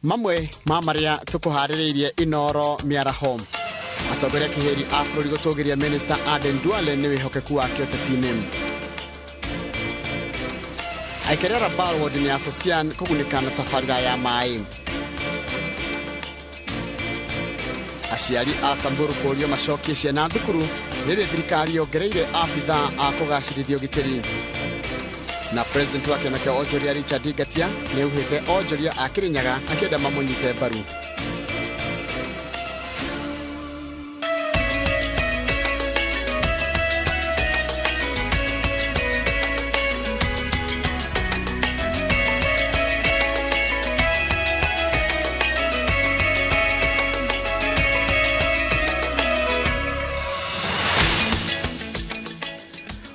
Mamwe ma maria tukuharĩrĩirie Inooro mĩaraho. Atongoria kĩhĩri a bũrũri gũtũgĩria Minister Aden Duale nĩ wĩhokeku wake ũteti-inĩ. Aikari a Rabaul ward-inĩ ya Sosian kũgunĩka na tabarĩra ya maĩ. Aciari a Samburu kũũrio macokie ciana thukuru rĩrĩ thirikari yongereire abithaa a kũgacĩrithia ũgitĩri. Na president wa kĩama kĩa onjoria Richard Ngatia nĩ auhĩte onjoria a Kĩrĩnyaga akĩenda mamũnyite mbaru.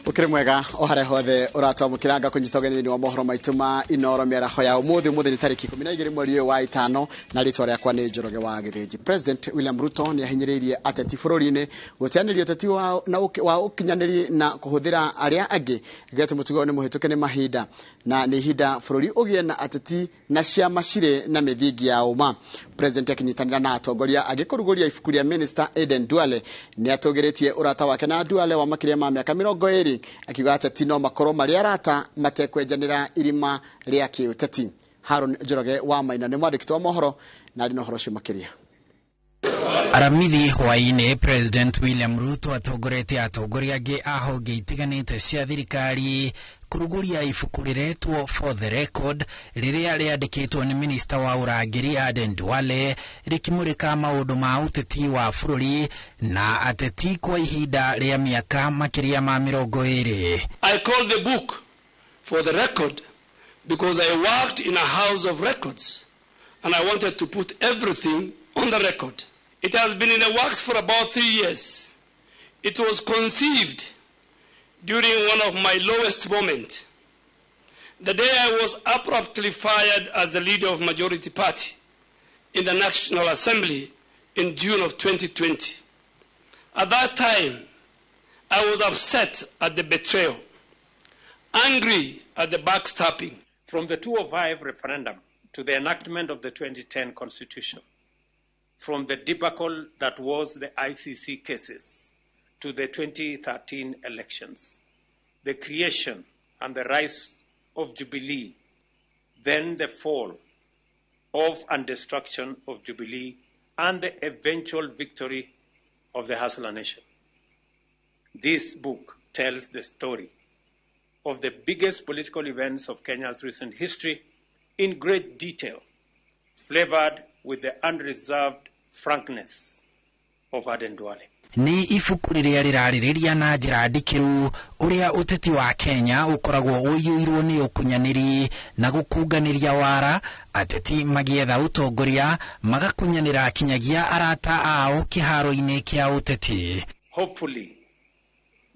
Ukiri mwega o haria hothe uratwamukira ngakunyita ũgeni thĩinĩ wa mohoro maitũ ma Inooro mĩaraho ya ũmũthĩ. Ũmũthĩ nĩ tarĩki 12 mweri ũyũ wa 5 na rĩtwa rĩakwa nĩ Njoroge wa Gĩthĩnji. President William Ruto nĩ ahinyĩrĩirie ateti bũrũri-inĩ gũteanĩria ũteti wa ũkinyanĩri na kũhũthĩra arĩa angĩ gete mũtugo nĩ mũhĩtũke nĩ mahinda na nĩ ihinda bũrũri ũgĩe na ateti na ciama cirĩ na mĩthingi ya ũma. President akĩnyitanĩra na atongoria angĩ kũrugũria ibuku rĩa Minister Aden Duale nĩ atũgĩrĩtie ũrata wake na Duale wa makĩria ma mĩaka 20 akiuga ateti no makorwo marĩ arata matekwenjanĩra irima rĩa kĩũteti. Haron Njoroge wa Maina nĩ mwandĩki wa mohoro na arĩ na ũhoro ũcio makĩria. Aramithi hwaĩ-inĩ President William Ruto atongoretie atongoria angĩ a honge itiganĩte cia thirikari kũrugũria ibuku rĩretwo For the Record rĩrĩa rĩandĩkĩtwo nĩ Minister wa ũrangĩri Aden Duale rĩkĩmũrĩka maũndũ ma ũteti wa bũrũri na ateti kwa ihinda rĩa mĩaka makĩria ma 20. I call the book For the Record because I worked in a house of records and I wanted to put everything on the record. It has been in the works for about 3 years. It was conceived during one of my lowest moments, the day I was abruptly fired as the leader of majority party in the National Assembly in June of 2020. At that time, I was upset at the betrayal, angry at the backstabbing. From the 2005 referendum to the enactment of the 2010 Constitution, from the debacle that was the ICC cases to the 2013 elections, the creation and the rise of Jubilee, then the fall of and destruction of Jubilee, and the eventual victory of the Hustler Nation. This book tells the story of the biggest political events of Kenya's recent history in great detail, flavored with the unreserved frankness of Aden Duale. Nĩ ibuku rĩrĩa rĩrarĩrĩria na njĩra ndikĩru ũrĩa ũteti wa Kenya ũkoragwo ũiyũirwo nĩ ũkunyanĩri na gũkunganĩria wara, ateti magĩetha ũtongoria magakunyanĩra kinyagia arata ao kĩharo-inĩ kĩa ũteti. Hopefully,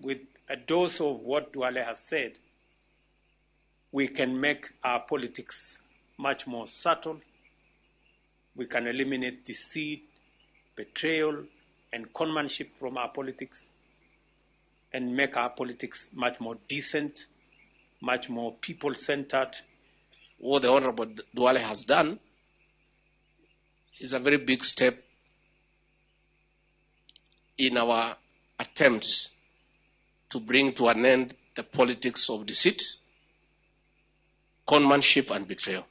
with a dose of what Duale has said, we can make our politics much more subtle. We can eliminate deceit, betrayal, and conmanship from our politics and make our politics much more decent, much more people-centered. What the Honorable Duale has done is a very big step in our attempts to bring to an end the politics of deceit, conmanship, and betrayal.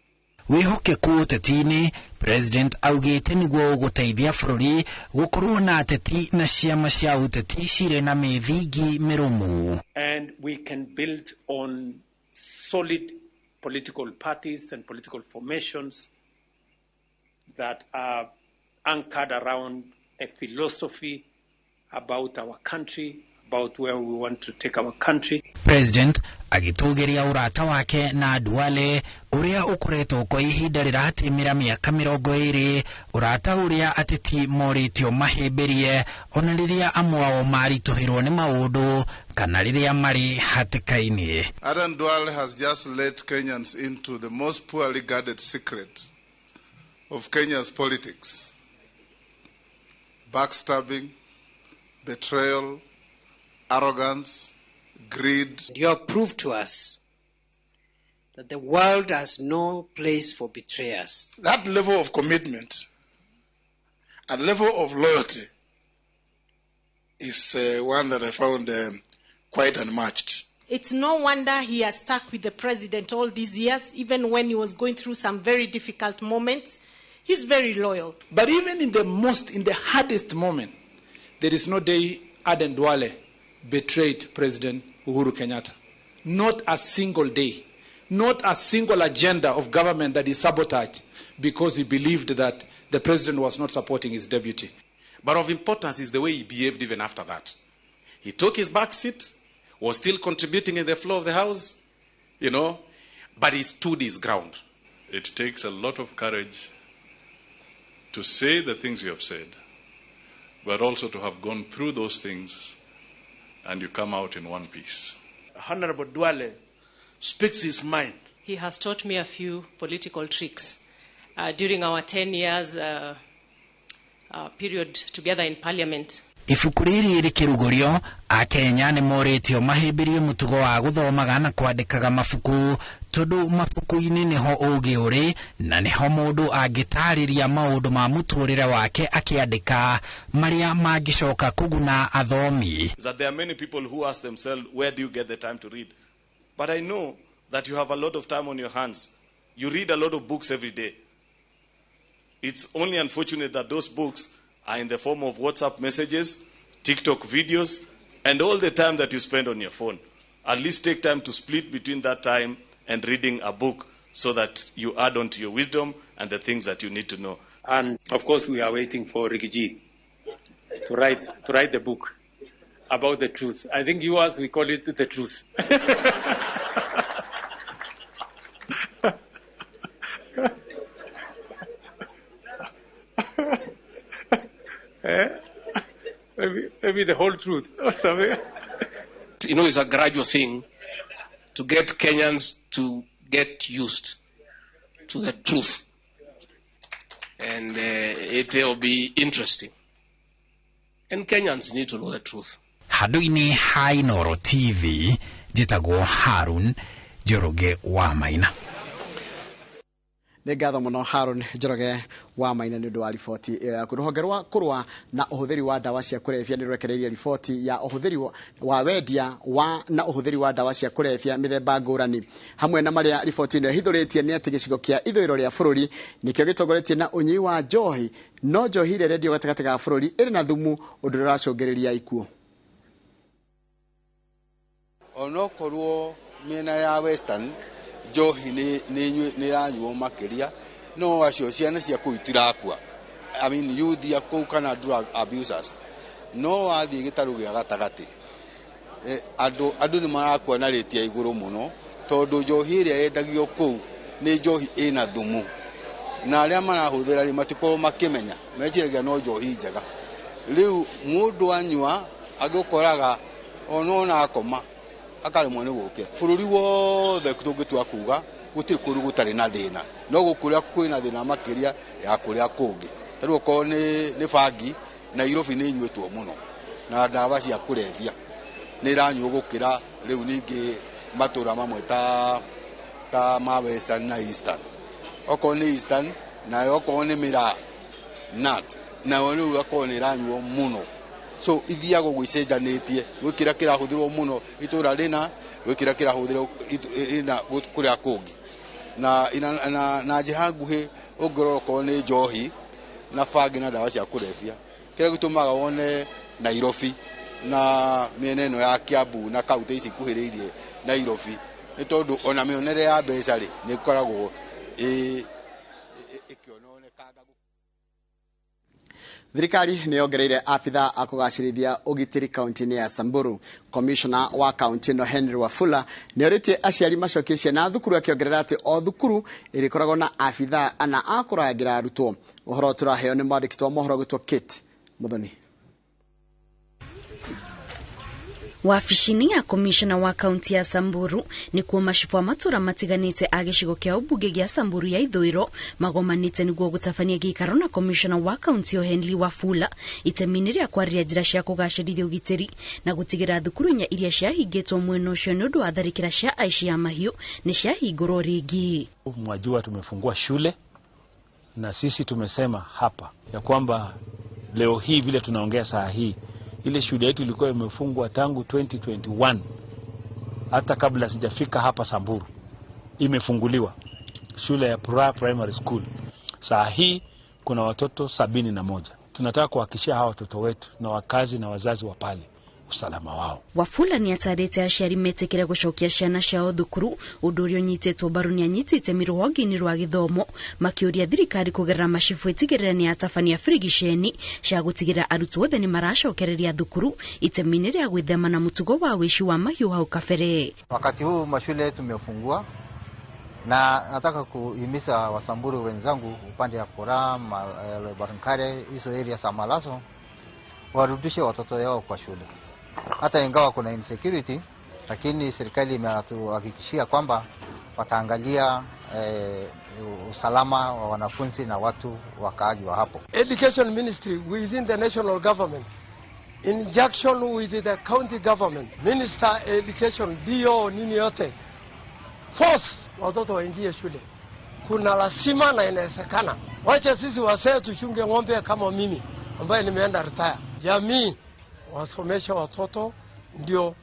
Wĩhokeku ũteti-inĩ, President augĩte nĩguo ũgũteithia bũrũri gũkorwo na ateti na ciama cia ũteti cirĩ na mĩthingi mĩrũmu. And we can build on solid political parties and political formations that are anchored around a philosophy about our country, about where we want to take our country. President agĩtũgĩria ũrata wake na Duale ũrĩa ũkoretwo kwa ihinda rĩratimĩra mĩaka 20, ũrata ũrĩa ateti morĩtio mahĩmbĩrie ona rĩrĩa amwe ao maritũhĩrwo nĩ maũndũ kana rĩrĩa marĩ hatĩka-inĩ. Aden Duale has just led Kenyans into the most poorly guarded secret of Kenya's politics: backstabbing, betrayal, arrogance, greed. You have proved to us That the world has no place for betrayers. That level of commitment and level of loyalty is one that I found quite unmatched. It's no wonder he has stuck with the president all these years, even when he was going through some very difficult moments. He's very loyal. But even in the hardest moment, there is no day Aden Duale betrayed President Uhuru Kenyatta. Not a single day. Not a single agenda of government that he sabotaged because he believed that the president was not supporting his deputy. But of importance is the way he behaved even after that. He took his back seat, was still contributing in the floor of the house, you know, but he stood his ground. It takes a lot of courage to say the things you have said, but also to have gone through those things and you come out in one piece. Honorable Duale speaks his mind. He has taught me a few political tricks during our 10 years period together in Parliament. Ibuku rĩrĩ rĩkĩrugũrio akenya nĩ morĩtio mahĩmbĩrie mũtugo wa gũthomaga na kwandĩkaga mabuku tondũ mabuku-inĩ nĩho ũũgĩ ũrĩ na nĩho mũndũ angĩtarĩria maũndũ ma mũtũrĩre wake akĩandĩka marĩa mangĩcoka kũguna athomi. That there are many people who ask themselves, where do you get the time to read? But I know that you have a lot of time on your hands. You read a lot of books every day. It's only unfortunate that those books are in the form of WhatsApp messages, TikTok videos, and all the time that you spend on your phone. At least take time to split between that time and reading a book so that you add on to your wisdom and the things that you need to know. And of course, we are waiting for Riggy to write the book about the truth. I think yours, we call it the truth. Maybe the whole truth or something. You know, it's a gradual thing to get Kenyans to get used to the truth. And it will be interesting. And Kenyans need to know the truth. Handũ-inĩ ha Inooro TV, njĩtagwo Harun Njoroge wa Maina. Nĩ ngatho mũno Harun Njoroge wa Maina nĩ ũndũ wa riboti ĩyo yaku. Rũhonge rwa kũrũa na ũhũthĩri wa ndawa cia kũrebia nĩ rũrekereirie riboti ya ũhũthĩri wa wendia wa na ũhũthĩri wa ndawa cia kũrebia mĩthemba ngũrani. Hamwe na marĩa riboti ĩno ĩhithũrĩtie nĩ atĩ gĩcigo kĩa ithũĩro rĩa bũrũri nĩkĩo gĩtongoretie na ũnyui wa njohi, no njohi ĩrĩa ĩrendio gatagatĩ ga bũrũri ĩrĩ na thumu ũndũ ũrĩa ũracũngĩrĩria ikuũ. Onokorwo mĩena ya Western njohi nĩ ĩranyuo makĩria, no acio ciana cia kũu itirakua. I mean youth ya kũu kana drug abusers. No wathiĩ gĩtarũ gĩa gatagatĩ, andũ nĩ marakua na rĩti ya igũrũ mũno tondũ njohi ĩrĩa yendagio kũu nĩ njohi ĩna thumu, na arĩa marahũthĩra rĩ matikorwo makĩmenya, meciragia no njohi njega. Rĩu mũndũ anyua agĩũkoraga ona akoma akaremwo nĩ gũkĩra. Bũrũri wothe tũngĩtua kuga gũtirĩ kũndũ gũtarĩ na thĩna, no gũkũrĩa kwĩna thĩna makĩria ya kũrĩa kũngĩ. Ta rĩu okorwo nĩ bangi, Nairobi nĩ ĩnyuĩtwo mũno na ndawa cia kũrebia nĩ ĩranyuo gũkĩra rĩu ningĩ matũra mamwe ta ma Western na Eastern. Okorwo nĩ Eastern nayo okorwo nĩ mĩraa nut nayo rĩu okorwo nĩ ĩranyuo mũno. So ithiaga ũguo icenjanĩtie, gwĩ kĩrĩa kĩrahũthĩrwo mũno itũra rĩna, gwĩ kĩrĩa kĩrahũthĩrwo rĩna kũrĩa kũngĩ. Na njĩra nguhĩ ũngĩrora okorwo nĩ njohi na bangi na ndawa cia kũrebia, kĩrĩa gĩtũmaga wone Nairobi na mĩena ĩno ya Kiambu na kaunti ici ikuhĩrĩirie Nairobi nĩ tondũ ona mĩonere ya mbeca rĩ nĩ ĩkoragwo ĩkĩonekanga. Thirikari nĩ yongereire abithaa a kũgacĩrithia ũgitĩri kaunti-inĩ ya Samburu. Komishona wa kaunti ĩno Henry Wafula nĩ orĩtie aciari macokie ciana thukuru, akĩongerera atĩ o thukuru ĩrĩkoragwo na abithaa ana a kũrangĩra arutwo. Ũhoro tũraheo nĩ mwandĩki wa mohoro gwĩtwo Kate Muthoni. Wabici-inĩ ya komishona wa kaunti ya Samburu nĩkuo macibũ a matũra matiganĩte a gĩcigo kĩa ũmbunge gĩa Samburu ya ithũĩro magomanĩte nĩguo gũtabania gĩikaro na komishona wa kaunti ĩyo Henry Wafula itemi-inĩ rĩa kwarĩria njĩra cia kũgacĩrithia ũgitĩri na gũtigĩra thukuru inya iria ciahingĩtwo mwena ũcio nĩ ũndũ wa tharĩkĩra cia aici a mahiũ nĩ ciahingũrwo rĩngĩ. Mwajua tumefungua shule na sisi tumesema hapa ya kwamba leo hii vile tunaongea saa hii, ile shule yetu ilikuwa imefungwa tangu 2021, hata kabla sijafika hapa Samburu imefunguliwa shule ya Pura Primary School. Saa hii kuna watoto 71. Tunataka kuhakikishia hawa watoto wetu na wakazi na wazazi wa pale usalama wao. Wafula nĩ atarĩte aciari metĩkĩre gũcokia ciana ciao thukuru, ũndũ ũrĩa ũnyitĩtwo mbaru nĩ anyiti itemi rũhonge-inĩ rwa gĩthomo makĩũria thirikari kũgerera macibũ ĩtigĩrĩre nĩ yatabania birigiceni cia gũtigĩrĩra arutwo othe nĩ maracokereria thukuru itemi-inĩ rĩa gwĩthema na mũtugo wa wĩici wa mahiũ hau kabere. Wakati huu mashule tumefungua, na nataka kuhimiza Wasamburu wenzangu upande ya Kora, Barankare, hizo area za Malaso warudishe watoto yao kwa shule. Hata ingawa kuna insecurity, lakini serikali imetuhakikishia kwamba wataangalia usalama wa wanafunzi na watu wakaaji wa hapo. Education Ministry within the national government, in junction with the county government, Minister Education, DO nini yote, force watoto waingie shule. Kuna lazima na inawezekana. Wacha sisi wasee tuchunge ng'ombe kama mimi ambaye nimeenda retire. Jamii wasomesha watoto ndio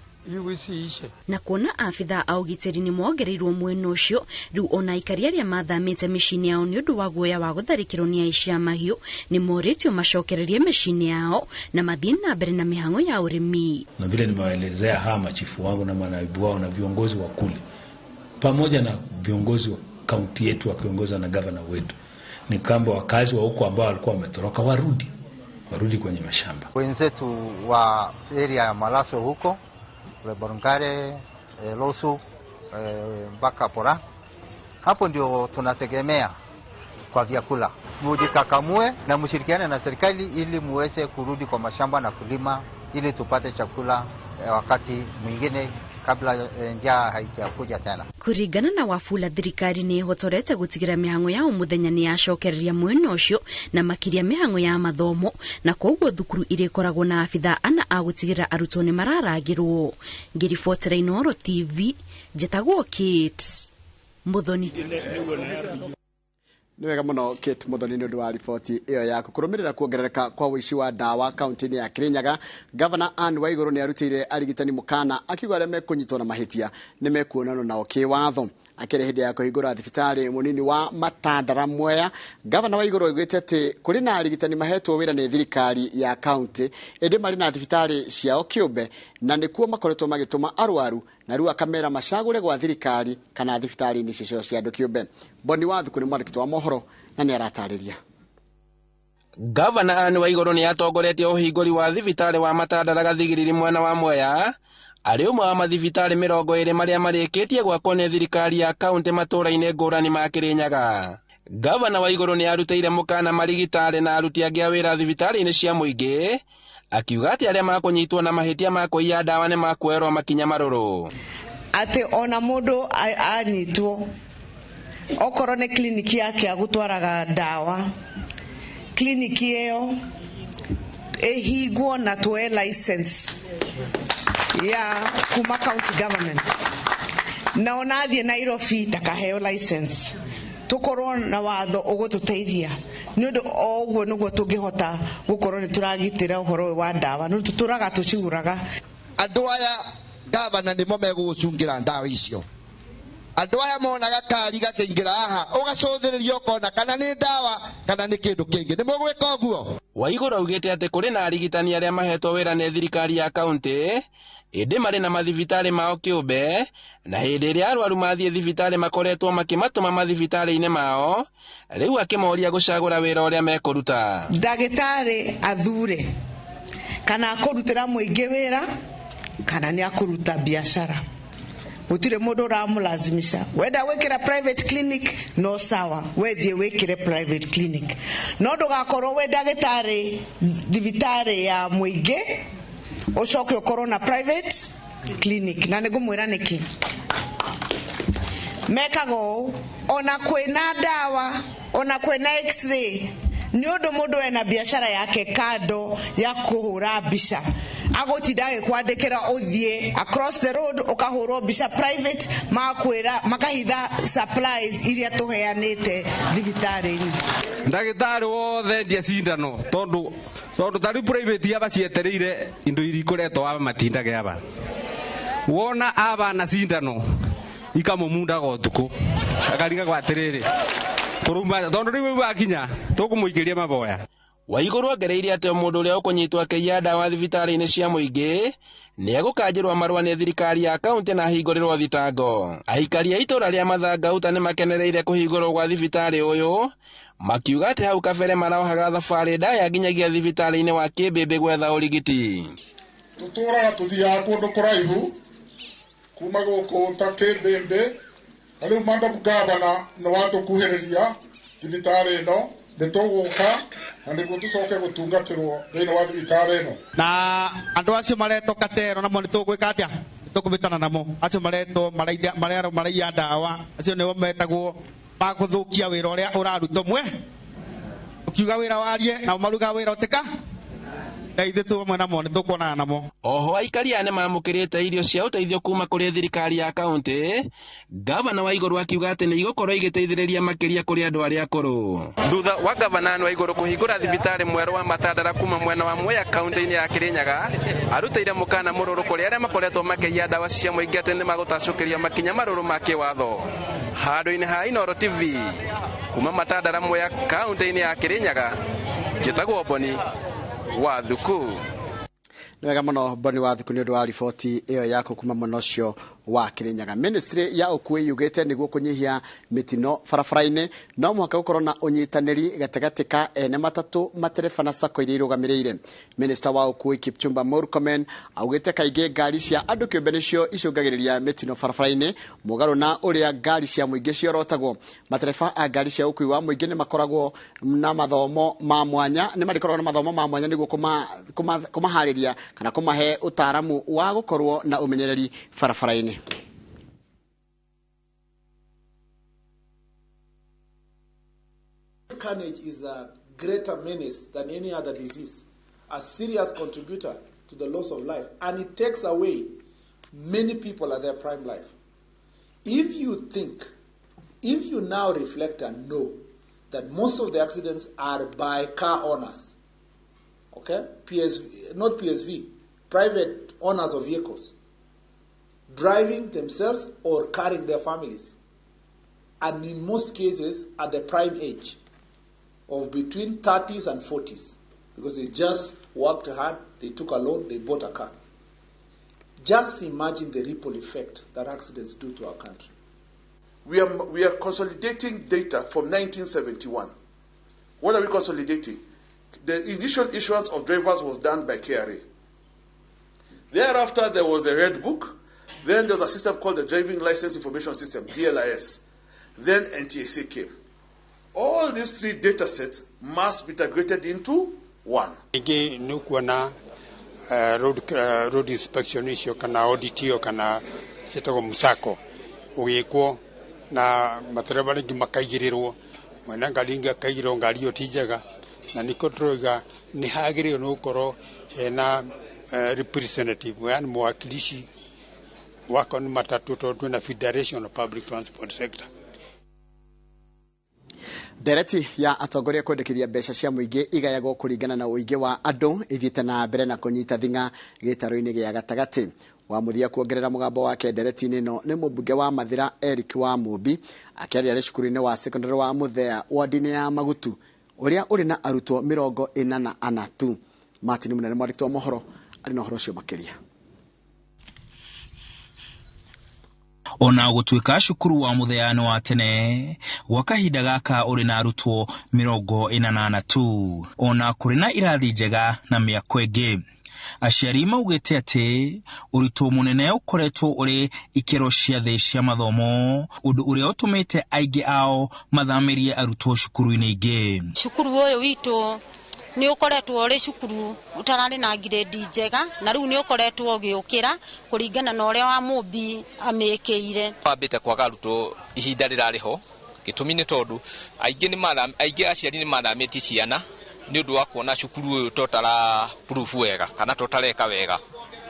hii ishe. Na kuona abithaa a ũgitĩri nĩ mongereirwo mwena ũcio, rĩu ona aikari arĩa mathamĩte mĩciĩ-inĩ yao nĩ ũndũ wa guoya wa gũtharĩkĩrwo nĩ aici a mahiũ nĩ morĩtio macokererie mĩciĩ-inĩ yao na mathiĩ na mbere na mĩhang'o ya ũrĩmi. Na vile nimewaelezea hawa machifu wangu na manaibu wao na viongozi wa kule pamoja na viongozi wa kaunti yetu wakiongozwa na gavana wetu, ni kwamba wakazi wa huko ambao walikuwa wametoroka warudi kwenye mashamba. Wenzetu wa area ya Malaso huko Barankare, Losu, mpaka Pora, hapo ndio tunategemea kwa vyakula. Mujikakamue na mshirikiane na serikali ili muweze kurudi kwa mashamba na kulima ili tupate chakula wakati mwingine kabla njaa haijakuja tena. Kuringana na Wafula, thirikari nĩ ĩhotorete gũtigĩra mĩhang'o ya o mũthenya nĩ yacokereria mwena ũcio na makĩria mĩhang'o ya mathomo, na koguo thukuru irĩkoragwo na abithaa ana a gũtigĩrĩra arutwo nĩ mararangĩrwo. Ngĩribotera Inooro TV, njĩtagwo Kate Muthoni. Nĩ wega mũno Kate Muthoni nĩ ũndũ wa riboti ĩyo yaku. Kũrũmĩrĩra kuongerereka kwa ũici wa ndawa kaunti-inĩ ya Kirinyaga, Gavana Anne Waiguru nĩ arutĩire arigitani mũkana akiuga arĩa mekũnyitwo na mahĩtia nĩ mekuonanwo nao kĩwatho. Akĩrĩ hĩndĩ ya kũhingũra thibitarĩ mũnini wa Matandara Mwea, Gavana Waiguru oigĩte atĩ kũrĩ na arigitani mahetwo wĩra nĩ thirikari ya kaunti ĩndĩ marĩ na thibitarĩ ciao kĩũmbe na nĩkuo makoretwo magĩtũma arwaru, na rĩu akamera macagũre gwa thirikari kana thibitarĩ-inĩ cicio cia andũ kĩũmbe. Boni Wathuku nĩ mwandĩki wa mohoro na nĩ aratarĩria. Gavana Anne Waiguru nĩ atongoretie ũhingũri wa thibitarĩ wa Matandara Gathigiriri mwena wa Mwea, arĩ ũmwe wa mathibitarĩ 20 marĩa marĩkĩtie gwakwo nĩ thirikari ya kaunti matũũra-inĩ ngũrani ma Kirinyaga. Gavana Waiguru nĩ arutĩire mũkana marigitarĩ na aruti angĩ a wĩra thibitarĩ-inĩ cia mũingĩ, akiuga atĩ arĩa makũnyitwo na mahĩtia ma kũiya ndawa nĩ makuoerwo makinya marũrũ. Atĩ ona mũndũ anyitwo okorwo nĩ kliniki yake agũtwaraga ndawa, kliniki ĩyo ĩhingwo na tuoe license ya kuma county government, na ona athiĩ Nairobi ndakaheo license. Tukorwo na watho ũgũtũteithia nĩ ũndũ o ũguo nĩguo tũngĩhota gũkorwo nĩ tũragitĩra ũhoro ũyũ wa ndawa, nĩ tũtũraga tũcigũraga. Andũ aya gavana nĩmo megũgũcungĩra ndawa icio. Andũ aya monaga kari gakĩingĩra haha ũgacũthĩrĩria ũkona kana nĩ ndawa kana nĩ kĩndũ kĩngĩ, nĩ mũgwĩka ũguo. Waiguru augĩte atĩ kũrĩ na arigitani arĩa mahetwo wĩra nĩ thirikari ya kaunti ĩndĩ marĩ na mathibitarĩ mao kĩũmbe, na hĩndĩ ĩrĩa arwaru mathiĩ thibitarĩ makoretwo makĩmatũma mathibitarĩ-inĩ mao, rĩu akĩmoria gũcagũra wĩra ũrĩa mekũruta. Ndagĩtarĩ athure kana akũrutĩra mũingĩ wĩra kana nĩ akũruta biacara. Gũtirĩ mũndũ ũramũlazimisha. Wenda wĩkĩra private clinic no sawa, wethiĩ wĩkĩre private clinic, no ndũgakorwo wĩ ndagĩtarĩ thibitarĩ ya mũingĩ Ucoke ukorwo na private clinic. Na nĩngũmwĩra nĩkĩ mekaga ũũ. Ona kwĩna ndawa, ona kwĩna x-ray, nĩ ũndũ mũndũ ena biacara yake kando ya kũhũra mbica, agũtinda agĩkwandĩkĩra ũthiĩ across the road ũkahũrwo mbica private, magakwĩra makahitha supplies iria tũheanĩte thibitarĩ-inĩ. Ndagĩtarĩ wothe endia cindano tondu tondu ta rĩu private aba cietereire indo iria ikoretwo aba matindage aba wona aba na cindano ikamumundaga ũtukũ akarigagwo atĩrĩrĩ kũruma tondu rĩu wakinya tũkũmũikĩria maboya. Waiguru ongereire atĩ o mũndũ ũrĩa ũkũnyitwo akĩiya ndawa thibitarĩ-inĩ cia mũingĩ nĩ egũkanjĩrwo marũa nĩ thirikari ya kaunti na ahingũrĩrwo thitango. Aikari a itũũra rĩa Mathangauta nĩ makenereire kũhingũrwo gwa thibitarĩ ũyũ, makiuga atĩ hau kabere marohaga thabarĩ ndaya nginyagia thibitarĩ-inĩ wa Kĩmbĩmbĩ gwetha ũrigiti. Tũtũraga tũthiaga kũndũ kũraihu kuma gũkũ ta Kĩmbĩmbĩ, na rĩu Madam Gavana nĩ watũkuhĩrĩria thibitarĩ ĩno, nĩ tũgũka na nĩguo tũcoke gũtungatĩrwo thĩinĩ wa thibitarĩ ĩno. Na andũ acio maretwo katero namo nĩ tũgwĩka atĩa? Nĩ tũkũbĩtana namo. Acio maretwo maraiya ndawa, acio nĩo metagwo magũthũkia wĩra ũrĩa ũrarutwo mwe. Ũkiuga wĩra warie nao maruga wĩra ũtĩka. Na ithuĩ twĩ hamwe namo nĩ tũkuonana namo. Oho aikari aya nĩ mamũkĩrĩte irio cia ũteithio kuma kũrĩ thirikari ya kaunti. Gavana Waiguru akiuga atĩ nĩ igũkorwo igĩteithĩrĩria makĩria kũrĩ andũ arĩa akũrũ. Thutha wa gavana Waiguru kũhingũra thibitarĩ mwerũ wa Matandara kuma mwena wa Mwea kaunti-inĩ ya Kirinyaga, arutĩire mũkana mũrũrũ kũrĩ arĩa makoretwo makĩiya ndawa cia mũingĩ atĩ nĩ magũtacũkĩria makinya marũrũ ma kĩwatho. Handũ-inĩ ha Inooro TV kuma Matandara Mwea kaunti-inĩ ya Kirinyaga, njĩtagwo Boni wa Thuku. Nĩ wega mũno Boni wa Thuku nĩ ũndũ wa riboti ĩyo yaku kuma mwena ũcio wa Kirinyaga. Ministry ya ũkuui yugĩte nĩguo kũnyihia mĩtino barabara-inĩ no mũhaka gũkorwo na ũnyitanĩri gatagatĩ ka ene matatũ, matereba na sacco iria irũgamĩrĩire. Minister wa ũkuui Kipchumba Murkomen augĩte kaingĩ ngari cia andũ kĩũmbe nĩcio icũngagĩrĩria mĩtino barabara-inĩ, mũgarũ na ũrĩa ngari cia mũingĩ ciorotagwo. Matereba a ngari cia ũkuui wa mũingĩ nĩ makoragwo na mathomo ma mwanya, nĩ marĩkoragwo na mathomo ma mwanya nĩguo kũmaharĩria kana kũmahe ũtaaramu wa gũkorwo na ũmenyereri barabara-inĩ. Carnage is a greater menace than any other disease, a serious contributor to the loss of life, and it takes away many people at their prime life. If you think, if you now reflect and know that most of the accidents are by car owners, okay, PSV, not PSV, private owners of vehicles, driving themselves or carrying their families, and in most cases at the prime age of between 30s and 40s, because they just worked hard, they took a loan, they bought a car. Just imagine the ripple effect that accidents do to our country. We are consolidating data from 1971. What are we consolidating? The initial issuance of drivers was done by KRA. Thereafter, there was the Red Book. Then there was a system called the Driving License Information System, DLIS. Then NTSA came. All these three data sets must be integrated into one. Ĩngĩ nĩ ũkuona road inspection icio kana audit iyo kana ciĩtagwo musako ũgĩkwo na matereba rĩngĩ makaigĩrĩrwo mwene ngari ĩngĩ akaigĩrĩrwo ngari ĩyo ti njega, na nĩkĩo tũroiga nĩ hagĩrĩirwo nĩ gũkorwo hena representative, yani mwakilishi wako nĩ matatũ tondũ twĩna Federation of Public Transport Sector. Ndereti ya atongoria kwendekithia mbeca cia mũingĩ igayagwo kũringana na ũingĩ wa andũ ithiĩte na mbere na kũnyita thing'a gĩtarũ-inĩ gĩa gatagatĩ. Wa mũthia kuongerera mũgambo wake ndereti-inĩ ĩno nĩ mũmbunge wa Mathĩra Eric wa Mũmbi akĩaria arĩ cukuru-inĩ wa secondary wa Mũthea ward-inĩ ya Magutu ũrĩa ũrĩ na arutwo 44 tu. Martin Mũnene mwandĩki wa mohoro arĩ na ũhoro ũcio makĩria. Ona gũtuĩka cukuru wa Mũthea nĩ wa tene, gwa kahinda gaka ũrĩ na arutwo 44 tu, ona kũrĩ na irathi njega na mĩako ĩngĩ. Aciari maugĩte atĩ ũritũ mũnene ũkoretwo ũrĩ ikĩro cia thĩ cia mathomo, ũndũ ũrĩa ũtũmĩte aingĩ ao mathamĩrie arutwo cukuru-inĩ ingĩ. Cukuru ũyũ witũ Nĩ ũkoretwo ũrĩ cukuru ũtararĩ na ngirĩndi njega, na rĩu nĩ ũkoretwo ũgĩũkĩra kũringana na ũrĩa wa Mũmbi amĩkĩire. Wambĩte kwaga arutwo ihinda rĩrarĩ ho, gĩtũmi nĩ tondũ aingĩ aciari nĩ mathamĩtie ciana nĩ ũndũ wa kuona cukuru ũyũ totara proof wega kana totareka wega,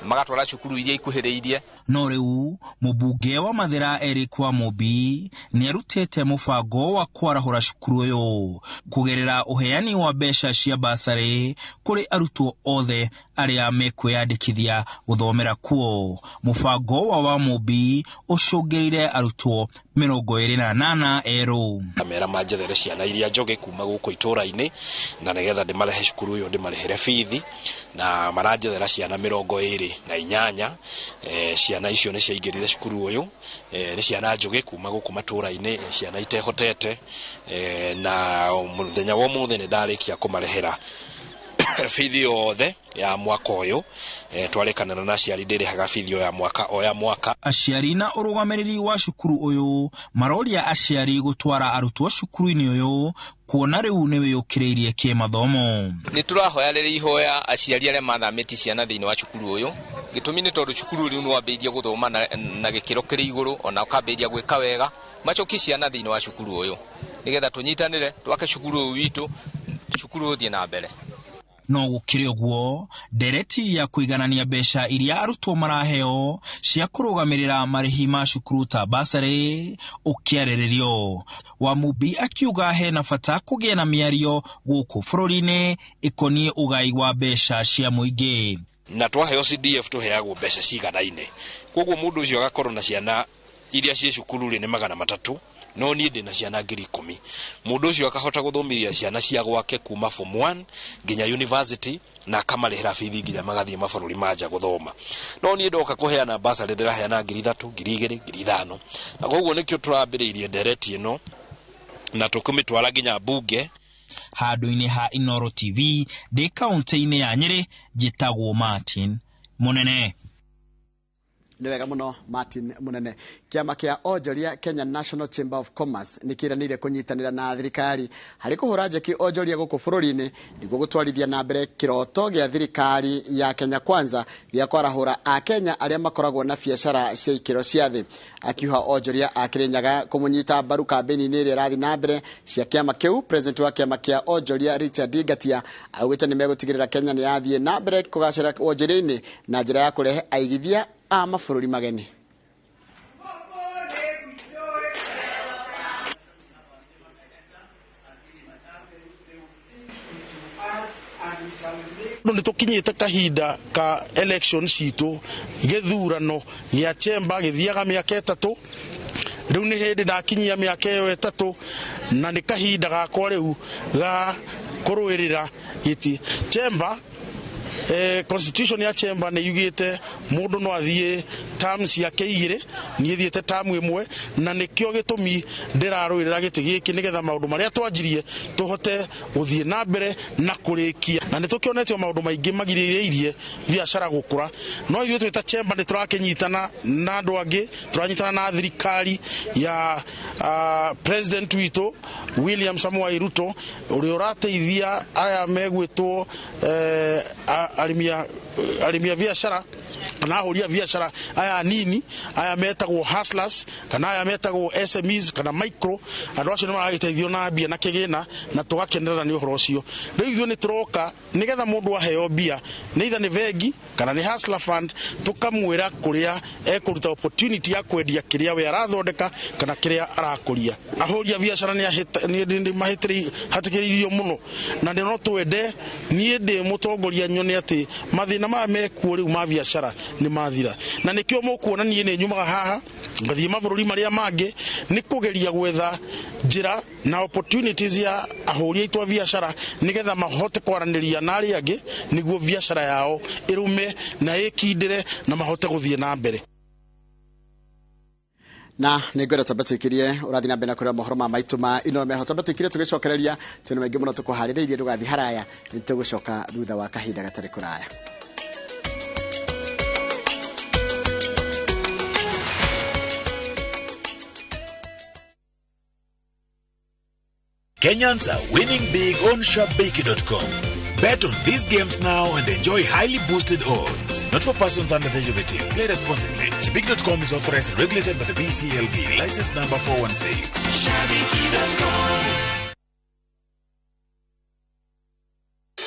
magatwara cukuru iria ikuhĩrĩirie. No rĩu mũmbunge wa Mathĩra Eric Wamũmbi nĩarutĩte mũbango wa kwarahũra cukuru ũyũ kũgerera ũheani wa mbeca cia basarĩ kũrĩ arutwo othe arĩa mekwĩyandĩkithia gũthomera kuo. Mũbango wa Wamũmbi ũcũngĩrĩire arutwo 28 erũ. Mera manjethere ciana iria njũgĩ kuma gũkũ itũra-inĩ na nĩgetha ndĩmarehe cukuru ũyũ ndĩmarĩhĩre bithi, na maranjethera ciana 28. Ciana icio nĩ ciaingĩrire cukuru ũyũ, nĩ ciana njũgĩ kuma gũkũ matũra-inĩ, ciana itehotete, na mũthenya wa ũmũthĩ nĩ ndarĩkia kũmarĩhĩra bithi yothe ya mwaka ũyũ. Twarĩkanĩra na aciari ndĩrĩhaga bithi ya mwaka o ya mwaka. Aciari na ũrũgamĩrĩri wa cukuru ũyũ maroria aciari gũtwara arutwo cukuru-inĩ ũyũ kuona rĩu nĩ wĩyũkĩrĩirie kĩmathomo. Nĩ tũrahoya rĩrĩ ihoya aciari arĩa mathamĩtie ciana thĩinĩ wa cukuru ũyũ, gĩtũmi nĩ tondũ cukuru rĩu nĩ wambĩrĩirie gũthoma na gĩkĩro kĩrĩ igũrũ, ona ũkambĩrĩria gwĩka wega, macokie ciana thĩinĩ wa cukuru ũyũ nĩgetha tũnyitanĩre twake cukuru ũyũ witũ, cukuru ũthiĩ na mbere. No gũkĩrĩ ũguo, ndereti ya kũiganania mbeca iria arutwo maraheo cia kũrũgamĩrĩra marĩhi ma cukuru ta basarĩ ũkĩarĩrĩrio. Wamũmbi akiuga hena bata kũgĩa na mĩario gũkũ bũrũri-inĩ ĩkoniĩ ũgai wa mbeca cia mũingĩ. Na twaheo CDF tũheagwo mbeca ciganaine, koguo mũndũ ũcio agakorwo na ciana iria ciĩ cukuru rĩ nĩ 300, no niĩ ndĩ na ciana 10,000. Mũndũ ũcio akahota gũthomithia ciana cia gwake kuma form 1 nginya university na akamarĩhĩra bithi nginya magathiĩ mabũrũri ma nja gũthoma. No niĩ ndoka kũheana basarĩ ndĩraheana 3,000, 2,000, 5,000. Na koguo nĩkĩo tũrambĩrĩirie ndereti ĩno na tũkũmĩtwara nginya mbunge. Handũ-inĩ ha Inooro TV ndĩ kaũntĩ-inĩ ya Nyĩrĩ, njĩtagwo Martin Mũnene. Nĩ wega mũno Martin Mũnene. Kĩama kĩa onjoria Kenya National Chamber of Commerce nĩ kĩranĩire kũnyitanĩra na thirikari harĩ kũhũra njeki onjoria gũkũ bũrũri-inĩ nĩguo gũtwarithia na mbere kĩroto gĩa thirikari ya Kenya Kwanza gĩa kwarahũra Akenya arĩa makoragwo na biacara cia ikĩro cia thĩ. Akiuha onjoria a Kĩrĩnyaga kũmũnyita mbaru kambĩini-inĩ ĩrĩa ĩrathiĩ na mbere cia kĩama kĩu, president wa kĩama kĩa onjoria Richard Ngatia augĩte nĩ megũtigĩrĩra Kenya nĩ yathiĩ na mbere kũgacĩra wonjoria-inĩ na njĩra ya kũrehe aigithia a mabũrũri mageni. Nĩ tũkinyĩte kahinda ka election citũ, gĩthurano gĩa chamber gĩthiaga mĩaka 3. Rĩu nĩ hĩndĩ ndakinyia mĩaka ĩyo 3, na nĩ kahinda gakwa rĩu ga kũrũĩrĩra gĩtĩ. Chamber, constitution ya chamber nĩ yugĩte mũndũ no athiĩ term ciake 2, niĩ thiĩte term 1, na nĩkĩo gĩtũmi ndĩrarũĩrĩra gĩtĩ gĩkĩ nĩgetha maũndũ marĩa twanjirie tũhote gũthiĩ na mbere na kũrĩkia. Na nĩ tũkĩonetio maũndũ maingĩ magirĩrĩirie biacara gũkũra, no ithuĩ twĩ ta chamber nĩ tũrakĩnyitana na andũ angĩ, tũranyitana na thirikari ya president witũ William Samoei Ruto ũrĩa ũrateithia aya megwĩtwo arĩmi a biacara kana ahũri a biacara aya nini, aya metagwo hustlers kana aya metagwo SMEs kana micro. Andũ acio nĩ maragĩteithio na mbia na kĩgĩna na tũgakenerera nĩ ũhoro ũcio. Rĩu ithuĩ nĩ tũroka nĩgetha mũndũ aheo mbia, nĩ either nĩ bengi kana nĩ hustler fund, tũkamwĩra kũrĩa ekũruta opportunity ya kwendia kĩrĩa we arathondeka kana kĩrĩa arakũria. Ahũri a biacara nĩ mahĩtĩrĩirio mũno, na no twende niĩ ndĩ mũtongoria nyone atĩ mathĩna maya mekuo rĩu ma biacara nĩ mathira. Na nĩkĩo mũkuona niĩ nĩ nyumaga haha ngathiĩ mabũrũri marĩa mangĩ nĩ kũgeria gwetha njĩra na opportunities ya ahũri aitũ a biacara nĩgetha mahote kwaranĩria na arĩa angĩ nĩguo biacara yao ĩrũme na ĩkindĩre na mahote gũthiĩ na mbere. Na nĩ ngwenda twambe tũikirie ũrathiĩ na mbere na kũrora mohoro ma maitũ ma Inooro Mĩaraho. Twambe tũikirie tũgĩcokereria twĩna maingĩ mũno tũkũharĩrĩirie, ndũgathiĩ haraya, nĩ tũgũcoka thutha wa kahinda gatarĩ kũraya. Kenyans are winning big on Shabiki.com. Bet on these games now and enjoy highly boosted odds. Not for persons under the age of 18. Play responsibly. Shabiki.com is authorized and regulated by the BCLB. License number 416. Shabiki.com.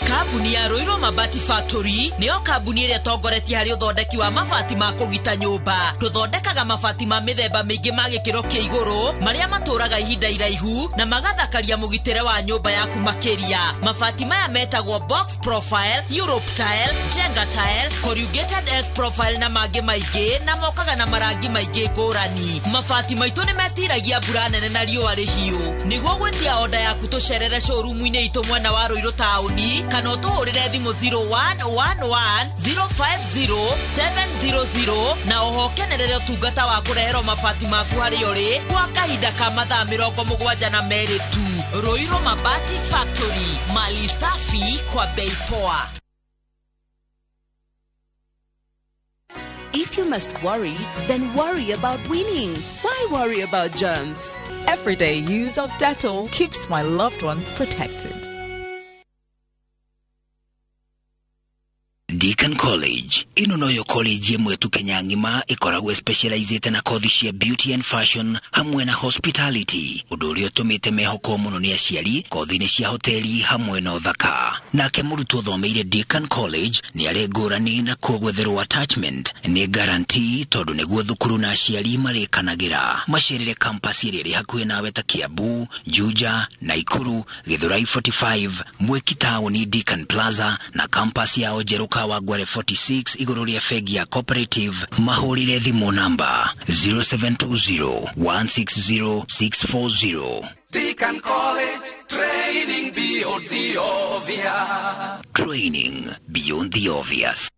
Kambuni ya Ruiru Mabati Factory nĩyo kambuni ĩrĩa ĩtongoretie harĩ ũthondeki wa mabati ma kũgita nyũmba. Tũthondekaga mabati ma mĩthemba mĩingĩ ma gĩkĩro kĩa igũrũ marĩa matũraga ihinda iraihu na magathakaria mũgitĩre wa nyũmba yaku makĩria. Mabati maya metagwo box profile, Europe tile, Jenga tile, corrugated S profile na mangĩ maingĩ, na mokaga na marangi maingĩ ngũrani. Mabati maitũ nĩ metiragia mbura nene na riũa rĩhiũ. Nĩguo gwĩtia oda yaku tũcerere showroom-inĩ itũ mwena wa Ruiru taũni kana ũtũhũrĩre thimũ 0111 050 700 na oho ũkenerere ũtungata wa kũreherwo mabati maku harĩa ũrĩ kwa kahinda ka mathaa 72 tu. Ruiru Mabati Factory, mali safi kwa bei poa. If you must worry, then worry about winning. Why worry about germs? Everyday use of Dettol keeps my loved ones protected. Deacon College ĩno noyo college ĩmwe tu Kenya ng'ima ĩkoragwo specializĩte na kothi cia beauty and fashion hamwe na hospitality, ũndũ ũrĩa ũtũmĩte mehokwo mũno nĩ aciari kothi-inĩ cia hoteli hamwe na ũthaka. Nake mũrutwo ũthomeire Deacon College nĩ arĩ ngũrani na kuo gwetherwo attachment nĩ guarantee tondũ nĩguo thukuru na aciari marĩkanagĩra. Macerere campus ĩrĩa ĩrĩ hakuhĩ nawe ta Kiambu, Juja, Naikuru, Githurai 45, Mwiki taũni Deacon Plaza na campus yao njerũ Kawangware 46 igũrũ rĩa bengi ya Cooperative. Mahũrĩre thimũ namba 0720 160 640. Deacon College, training beyond the obvious. Training beyond the obvious.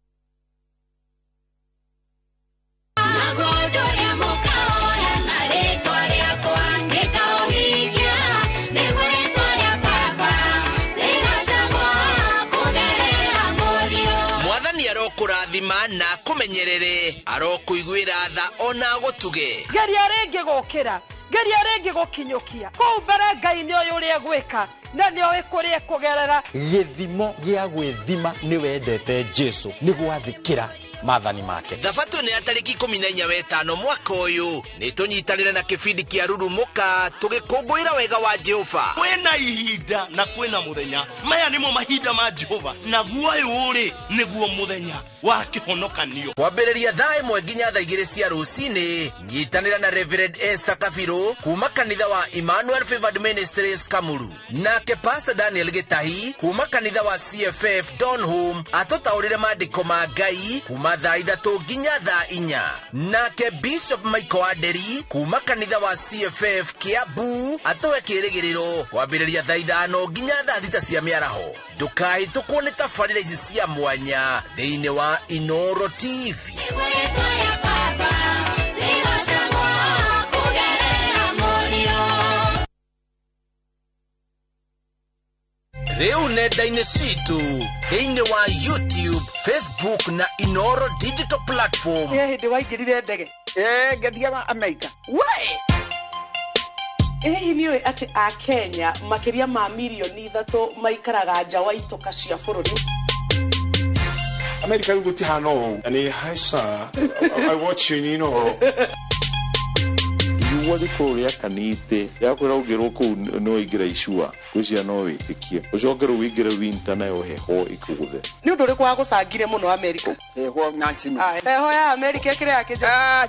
Kũrathima na kũmenyerere arokũiguĩra tha ona gũtuge. Geria rĩngĩ gũkĩra, geria rĩngĩ gũkinyũkia kũu mbere Ngai nĩ ũyũ ũrĩa gwĩka na nĩ ũĩ kũrĩa kũgerera. Gĩthimo gĩa gwĩthima nĩ wendete Jesu nĩ gwathĩkĩra maathani make. Thabatũ nĩ ya tarĩki 14 wetano mwaka ũyũ nĩ tũnyitanĩre na kĩbindi kĩa Rurumũka tũgĩkũngũĩra wega wa Jehova. Kwĩna ihinda na kwĩna mũthenya, maya nĩmo mahinda ma Jehova, naguo ũyũ rĩ nĩguo mũthenya wa kĩhonokanio. Kwambĩrĩria thaa 1 nginya thaa 2 cia rũcinĩ, nyitanĩra na Reverend Esther Kabiru kuma kanitha wa Emmanuel Favored Ministries Kamuru, nake Pastor Daniel Gitahi kuma kanitha wa CFF Donholm atũtaũrĩre maandĩko ma Ngai kuma thaa 3 nginya thaa 4, nake Bishop Michael Aderi kuma kanitha wa CFF Kiambu atũhe kĩrĩgĩrĩro kwambĩrĩria thaa 5 nginya thaa 6 cia mĩaraho. Ndũkahĩtũkwo nĩ tabarĩra ici cia mwanya thĩinĩ wa Inoro TV. Rĩu nenda-inĩ citũ thĩinĩ wa YouTube, Facebook na Inoro digital platform. Nĩ hĩndĩ waingĩrire ndege? Ngathiaga Amerika. We! Hihi nĩ ũĩ atĩ a Kenya makĩria ma mirioni 3 maikaraga nja wa itoka cia bũrũri? Amerika rĩu gũtihana ũũ. Nĩ haica. I watch you in Inoro. Riũa rĩkorwo rĩakanĩte rĩakwĩra ũngĩrwo kũu no ingĩra icua ngwĩciria no wĩtĩkie ũcoke rĩu wĩingĩre winter nayo heho ĩkũgũthe. Nĩ ũndũ ũrĩkũ wagũcangire mũno Amerika? Heho Nancy. Heho ya Amerika ĩkĩrĩ ya kĩnja.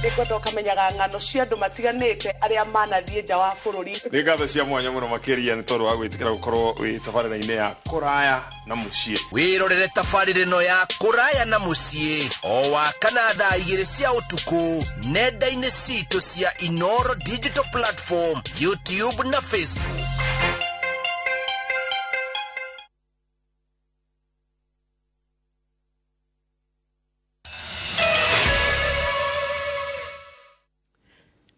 Nĩngwenda ũkamenyaga ng'ano cia andũ matiganĩte arĩa manathiĩ nja wa bũrũri. Nĩ ngatho cia mwanya mũno makĩria nĩ tondũ wa gwĩtĩkĩra gũkorwo wĩ tabarĩra-inĩ ya kũraya na mũciĩ. Wĩrorere tabarĩra ĩno ya kũraya na mũciĩ o wa kana thaa 2 cia ũtukũ nenda-inĩ citũ cia Inoro digital platform, YouTube na Facebook.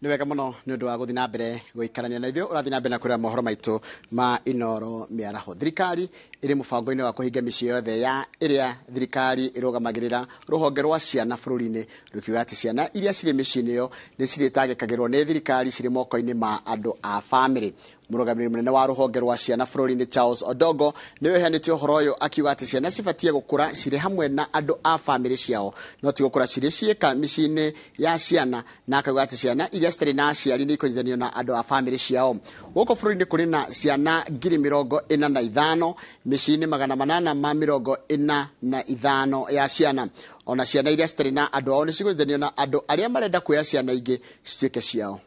Nĩ wega mũno nĩ ũndũ wa gũthiĩ na mbere gũikarania na ithuĩ ũrathiĩ na mbere na kũrĩa mohoro maitũ ma Inoro mĩaraho. Thirikari ĩrĩ mũbango-inĩ wa kũhinga mĩciĩ yothe ya ĩrĩa thirikari ĩrũgamagĩrĩra rũhonge rwa ciana bũrũri-inĩ, rũkiuga atĩ ciana iria cirĩ mĩciĩ-inĩ ĩyo nĩ cirĩtangĩkagĩrwo nĩ thirikari cirĩ moko-inĩ ma andũ a bamĩrĩ. Mũrũgamĩrĩri mũnene wa rũhonge rwa ciana bũrũri-inĩ Charles Odongo nĩwe ũheanĩte ũhoro ũyũ akiuga atĩ ciana cibatie gũkũra cirĩ hamwe na andũ a bamĩrĩ ciao, no ti gũkũra cirĩ ciĩka mĩciĩ-inĩ ya ciana, na akauga atĩ ciana iria citarĩ na aciari nĩ ikũnyitithanio na andũ a bamĩrĩ ciao. Gũkũ bũrũri-inĩ kũrĩ na ciana 45,000 mĩciĩ-inĩ 845 ya ciana. Ona ciana iria citarĩ na andũ ao nĩ cigũnyitithanio na andũ arĩa marenda kuoya ciana ingĩ cituĩke ciao.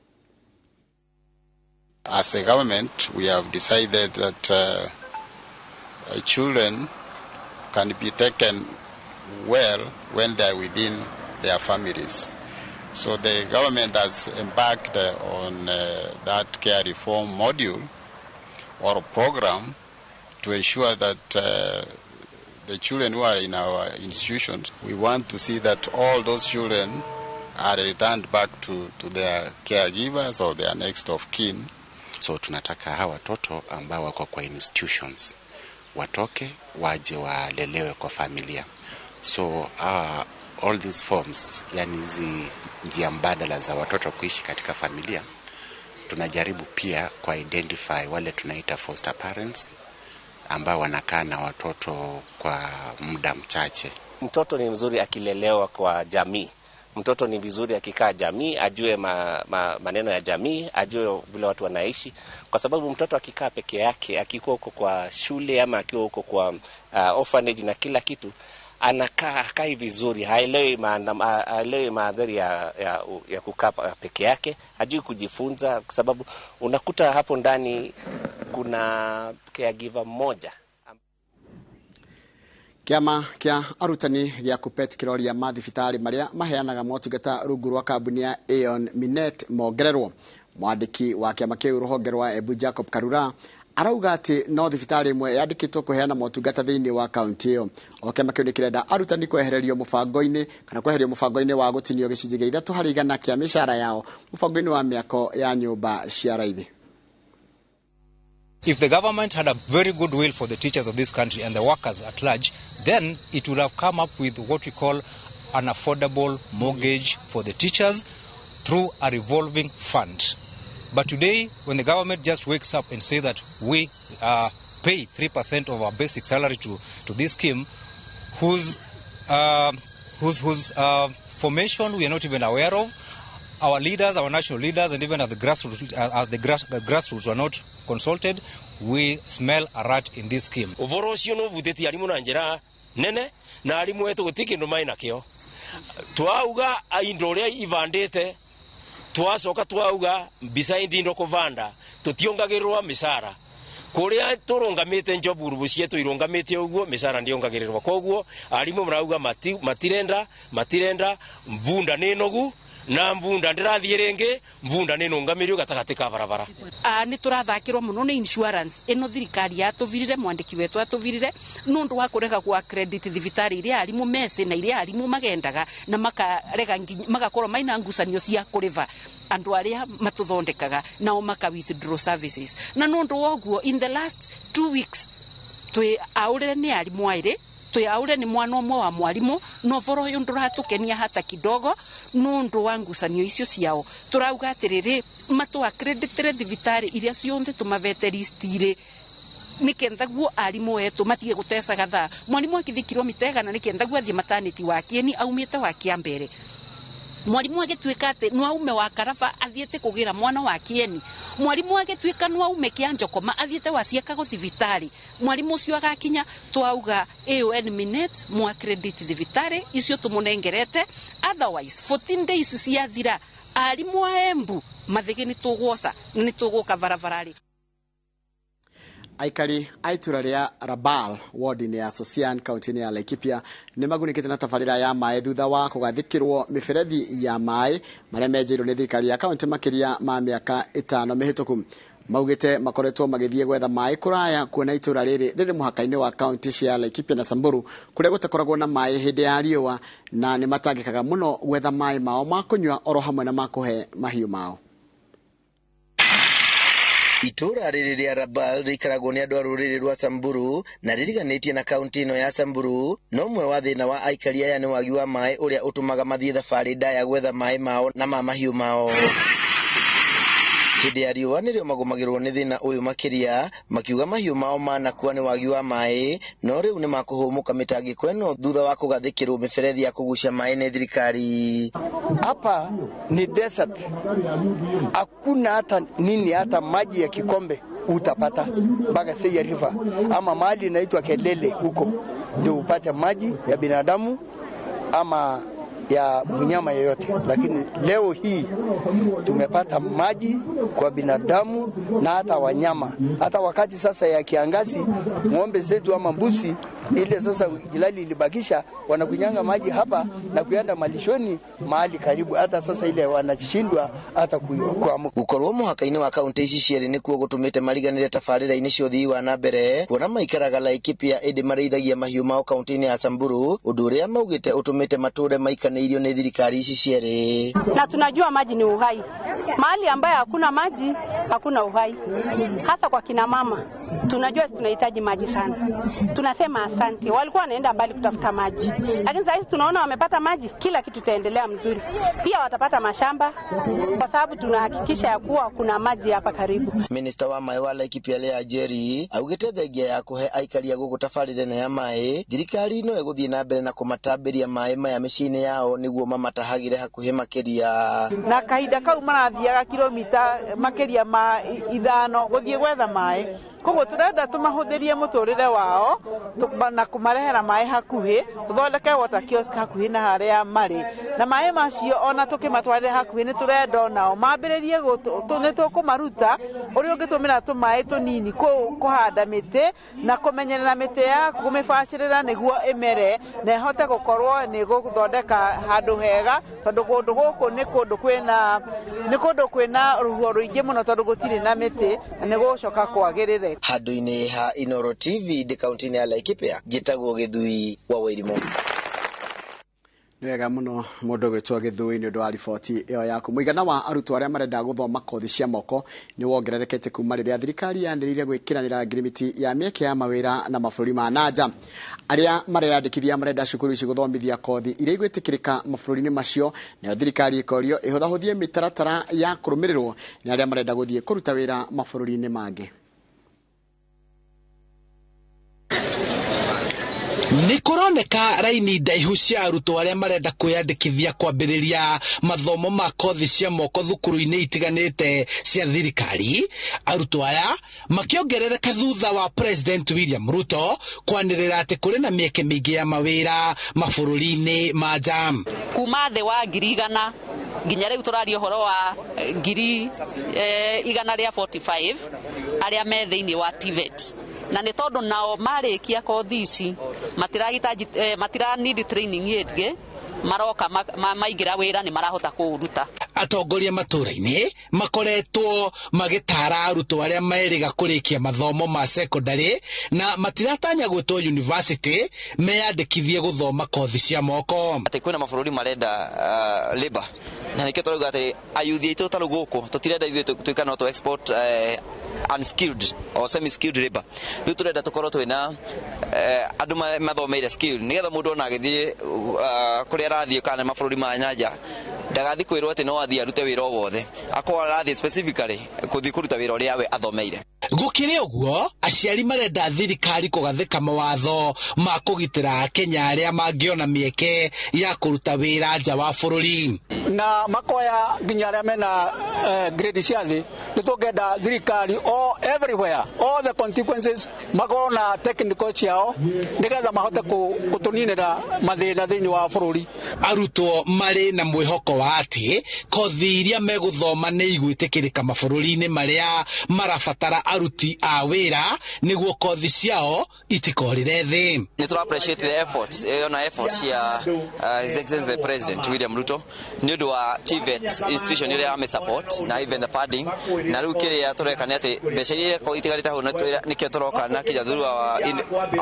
As a government, we have decided that children can be taken well when they are within their families. So the government has embarked on that care reform module or program to ensure that the children who are in our institutions, we want to see that all those children are returned back to their caregivers or their next of kin. So tunataka hawa watoto ambao wako kwa institutions watoke waje walelewe kwa familia. So all these forms, yani hizi njia mbadala za watoto kuishi katika familia, tunajaribu pia ku identify wale tunaita foster parents ambao wanakaa na watoto kwa muda mchache. Mtoto ni mzuri akilelewa kwa jamii. Mtoto ni vizuri akikaa jamii, ajue maneno ya jamii, ajue vile watu wanaishi. Kwa sababu mtoto akikaa peke yake, akikuwa huko kwa shule ama akiwa huko kwa orphanage na kila kitu, anakaa hakai vizuri, haelewi maadhari ya kukaa peke yake, hajui kujifunza, kwa sababu unakuta hapo ndani kuna caregiver mmoja. Kĩama kĩa arutani gĩa KUPPET kĩroria mathibitarĩ marĩa maheanaga motungata rungu rwa kambuni ya Aon Minet mongererwo. Mwandĩki wa kĩama kĩu rũhonge rwa Embu Jacob Karura arauga atĩ no thibitarĩ ĩmwe yandĩkĩtwo kũheana motungata thĩinĩ wa kaunti ĩyo. O kĩama kĩu nĩ kĩrenda arutani kwehererio mũbango-inĩ kana kweherio mũbango-inĩ wa gũtinio gĩcunjĩ gĩa 3 harĩ igana kĩa mĩcara yao mũbango-inĩ wa mĩako ya nyũmba cia raithi. If the government had a very good will for the teachers of this country and the workers at large, then it would have come up with what we call an affordable mortgage for the teachers through a revolving fund. But today, when the government just wakes up and say that we pay 3% of our basic salary to this scheme, whose formation we are not even aware of, our leaders, our national leaders, and even at the grassroots, as the grassroots were not consulted, we smell a rat in this scheme. Ũhoro ũcio nĩ ũvutĩtie arimũ na njĩra nene, na arimũ etu gũtirĩ kĩndũ marĩ nakĩo. Twauga indo ũrĩa ivandĩte, twacoka twauga beside indo kũvanda, tũtiongagĩrĩrwo mĩcara. Kũrĩa tũrũngamĩte njoburubu cietu irũngamĩte ũguo, mĩcara ndĩongagĩrĩrwo. Koguo arimũ marauga matirenda, mvunda nĩ nogu, na mvunda ndĩrathiĩ rĩngĩ, mvunda nĩ nũngamĩrio gatagatĩ ka barabara. Nĩ tũrathakĩrwo mũno nĩ insurance ĩno thirikari yatũvirire, mwandĩki wetũ atũvirire nũndũ wa kũrega gwa credit thibitarĩ iria arimũ meci na iria arimũ magendaga na makarega magakorwo maina ngucanio cia kũrĩva andũ arĩa matũthondekaga nao maka withdraw services. Na nũndũ wa ũguo in the last 2 weeks twĩ aũrĩre nĩ arimũ aĩrĩ, twiaure ni mwana ũmwe wa mwarimu, no boro ũyũ ndũratũkenia hata kidogo nũndũ wa ngucanio icio ciao. Tũrauga atĩrĩrĩ, matũ accreditere thibitarĩ iria cionthe tũmavete list-irĩ nĩkentha guo arimũ etu matige gũtecaga thaa. Mwarimu akĩthiĩ kilomita 100 nĩkentha guo athiĩ maternity wa Kieni aumĩte wa Kĩambere. Mwarimu agĩtuĩka atĩ no aume wa Karaba athiĩte kũgĩra mwana wa Kieni. Mwarimu agĩtuĩka no aume Kĩanjokoma athiĩte wa Ciakago thibitarĩ. Mwarimu ũcio agakinya twauga AON Minet mwa credit thibitarĩ icio tũmũnengerete, otherwise 14 days ciathira arimũ a Embu mathĩgĩ nĩ tũgwoca na nĩ tũgũka barabararĩ. Aikari a itũra rĩa Rabal ward-inĩ ya Sosian kaunti-inĩ ya Laikipia nĩ magunĩkĩte na tabarĩra ya maĩ thutha wa kũgathĩkĩrwo mĩberethi ya maĩ marĩa menjeirwo nĩ thirikari ya kaunti makĩria ma mĩaka 5 mĩhĩtũku. Maugĩte makoretwo magĩthiĩ gwetha maĩ kũraya kuona itũra rĩrĩ rĩrĩ mũhaka-inĩ wa kaunti cia Laikipia na Samburu kũrĩa gũtakoragwo na maĩ hĩndĩ ya riũa, na nĩ matangĩkaga mũno gwetha maĩ mao ma kũnyua oro hamwe na ma kũhe mahiũ mao. Itũra rĩrĩ rĩa Rabal rĩikaragwo nĩ andũ a rũrĩrĩ rwa Samburu na rĩriganĩtie na kaunti ĩno ya Samburu. No ũmwe wa thĩna wa aikari aya nĩ wagi wa maĩ ũrĩa ũtũmaga mathiĩ thabarĩ ndaya gwetha maĩ mao na ma mahiũ mao. Hĩndĩ ya riũa nĩrĩo magũmagĩrwo nĩ thĩna ũyũ makĩria, makiuga mahiũ mao manakua nĩ wagi wa maĩ, no rĩu nĩ makũhũmũka mĩtangĩko ĩno thutha wa kũgathĩkĩrwo mĩberethi ya kũgucia maĩ nĩ thirikari. Hapa ni desert, hakuna hata nini, hata maji ya kikombe utapata mpaka Seya River ama mahali inaitwa Kelele, huko ndio upate maji ya binadamu ama ya mnyama yeyote. Lakini leo hii tumepata maji kwa binadamu na hata wanyama. Hata wakati sasa ya kiangazi, ng'ombe zetu ama mbuzi ile sasa jilali ilibakisha, wanakunyanga maji hapa na kuenda malishoni mahali karibu. Hata sasa ile wanashindwa hata kuamuka. Gukorwo mũhaka-inĩ wa kaunti ici cierĩ nĩkuo gũtũmĩte mariganĩre tabarĩra-inĩ cia ũthii wa na mbere, kuona maikaraga Laikipia ĩndĩ marĩithagia mahiũ mao kaunti-inĩ ya Samburu, ũndũ ũrĩa maugĩte ũtũmĩte matũre maikanĩirio nĩ thirikari ici cierĩ. Na tunajua maji ni uhai. Mahali ambayo hakuna maji hakuna uhai, hasa kwa kina mama. Tunajua tunahitaji maji sana. Tunasema asante. Walikuwa wanaenda mbali kutafuta maji, lakini sasa hizi tunaona wamepata maji, kila kitu itaendelea mzuri. Pia watapata mashamba kwa sababu tunahakikisha ya kuwa kuna maji hapa karibu. Minister wa maĩ wa Laikipia Lea Njeri augĩte thengia ya kũhe aikari a gũkũ tabarĩra ĩno ya maĩ, thirikari no ĩgũthiĩ na mbere na kũmatambĩria maĩ maya mĩciĩ-inĩ yao nĩguo mamatahagĩre hakuhĩ makĩria. Na kahinda kau marathiaga kilomita makĩria ma 5 gũthiĩ gwetha maĩ, koguo turenda tumahuthirie muturire wao na kumarehera maĩ hakuhĩ, tuthondeke water kiosk hakuhĩ na harĩa marĩ, na maĩ macio ona tukimatwarire hakuhĩ nĩ turenda onao mambĩrĩrie nĩ tũkũmaruta ũrĩa ũngĩtũmĩra tũmaĩ tũnini kũhanda mĩtĩ na kũmenyerera mĩtĩ yaku, kũmĩbacĩrĩra nĩguo ĩmere na ĩhote gũkorwo nĩ gũthondeka handũ hega, tondũ kũndũ gũkũ nĩ kũndũ kwĩna rũhuho rũingĩ mũno tondũ gũtirĩ na mĩtĩ na nĩ gũgũcoka kwagĩrĩre. Handũ-inĩ ha Inooro TV ndĩ kaunti-inĩ ya Laikipia, njĩtagwo Gĩthui wa Wairimu. Nĩ wega mũno mũndũ gwĩtwo Gĩthui nĩ ũndũ wa riboti ĩyo yaku. Mũigana wa arutwo arĩa marenda gũthoma kothi cia moko nĩ wongererekete kuma rĩrĩa thirikari yanĩrĩire gwĩkĩranĩra ngirimiti ya mĩeke ya mawĩra na mabũrũri ma nanja. Arĩa mareyandĩkithia marenda cukuru ici gũthomithia kothi iria igwĩtĩkĩrĩka mabũrũri-inĩ macio, nayo thirikari ĩkorio ĩhũthahũthie mĩtaratara ya kũrũmĩrĩrwo nĩ arĩa marenda gũthiĩ kũruta wĩra mabũrũri-inĩ mangĩ. Nĩ kũroneka raini ndaihu cia arutwo arĩa marenda kwĩyandĩkithia kwambĩrĩria mathomo ma kothi cia moko thukuru-inĩ itiganĩte cia thirikari. Arutwo aya makĩongerereka thutha wa President William Ruto kwanĩrĩra atĩ kũrĩ na mĩeke mĩingĩ ya mawĩra mabũrũri-inĩ ma nja. Kuma thĩ wa 100,000 nginya rĩu tũraria ũhoro wa 145 arĩa me thĩinĩ wa TVET, na nĩ tondũ nao marĩkia kothi ici matira need training ĩngĩ, maroka maingĩra wĩra nĩ marahota kũũruta. Atongoria matũra-inĩ makoretwo magĩtara arutwo arĩa merĩga kũrĩkia mathomo ma secondary na matiratanya gwĩtwo university meyandĩkithie gũthoma kothi cia moko. Atĩ kwĩna mabũrũri marenda labor, na nĩkĩo tũrauga atĩ ayuthi aitũ ta rĩu gũkũ tũtirenda ithuĩ tuĩka no tũ export unskilled or semi skilled labor. Rĩu tũrenda tũkorwo twĩna andũ mathomeire skill nĩgetha mũndũ ona agĩthiĩ kũrĩa arathiĩ kana mabũrũri ma nanja ndagathiĩ kwĩrwo atĩ no athiĩ arute wĩra o wothe, akorwo arathiĩ specifically kũthiĩ kũruta wĩra ũrĩa we athomeire. Gũkĩrĩ ũguo, aciari marenda thirikari kũgathĩka mawatho ma kũgitĩra Akenya arĩa mangĩona mĩeke ya kũruta wĩra nja wa bũrũri. Na makoya nginya arĩa mena grade cia thĩ, nĩ tũngĩenda thirikari all everywhere all the consequences makorwo na technical ciao nĩgetha mahote gũtũninĩra mathĩna thĩinĩ wa bũrũri. Arutwo marĩ na mwĩhoko wa atĩ kothi iria megũthoma nĩ igwĩtĩkĩrĩka mabũrũri-inĩ marĩa marabatara aruti a wĩra nĩguo kothi ciao itikorĩre thĩ. Nĩ tũra appreciate the efforts, ona efforts ya His Excellency the President William Ruto nĩ ũndũ wa TVET institution ĩrĩa ame support na even the funding, na rĩu kĩrĩa tũreka nĩ atĩ mbeca iria itigarĩte hau nĩkĩo tũroka na kinya through our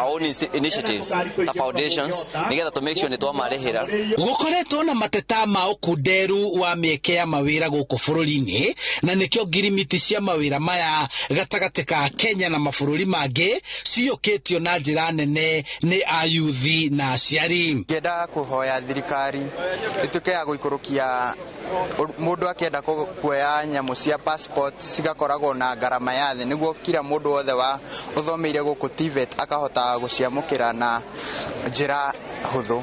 own initiatives ta foundations nĩgetha tũ make sure nĩ twamarĩhĩra. Gũkoretwo na mateta ma ũkunderu wa mĩeke ya mawĩra gũkũ bũrũri-inĩ, na nĩkĩo ngirimiti cia mawĩra maya gatagatĩ ka Kenya na mabũrũri mangĩ ciyũkĩtio na njĩra nene nĩ ayuthi na aciari. Ngĩenda kũhoya thirikari ĩtuĩke ya gũikũrũkia Mũndũ akĩenda kuoya nyamũ cia passport cigakoragwo na ngarama ya thĩ, nĩguo kila mũndũ wothe wa ũthomeire gũkũ TVET akahota gũciamũkĩra na njĩra hũthũ.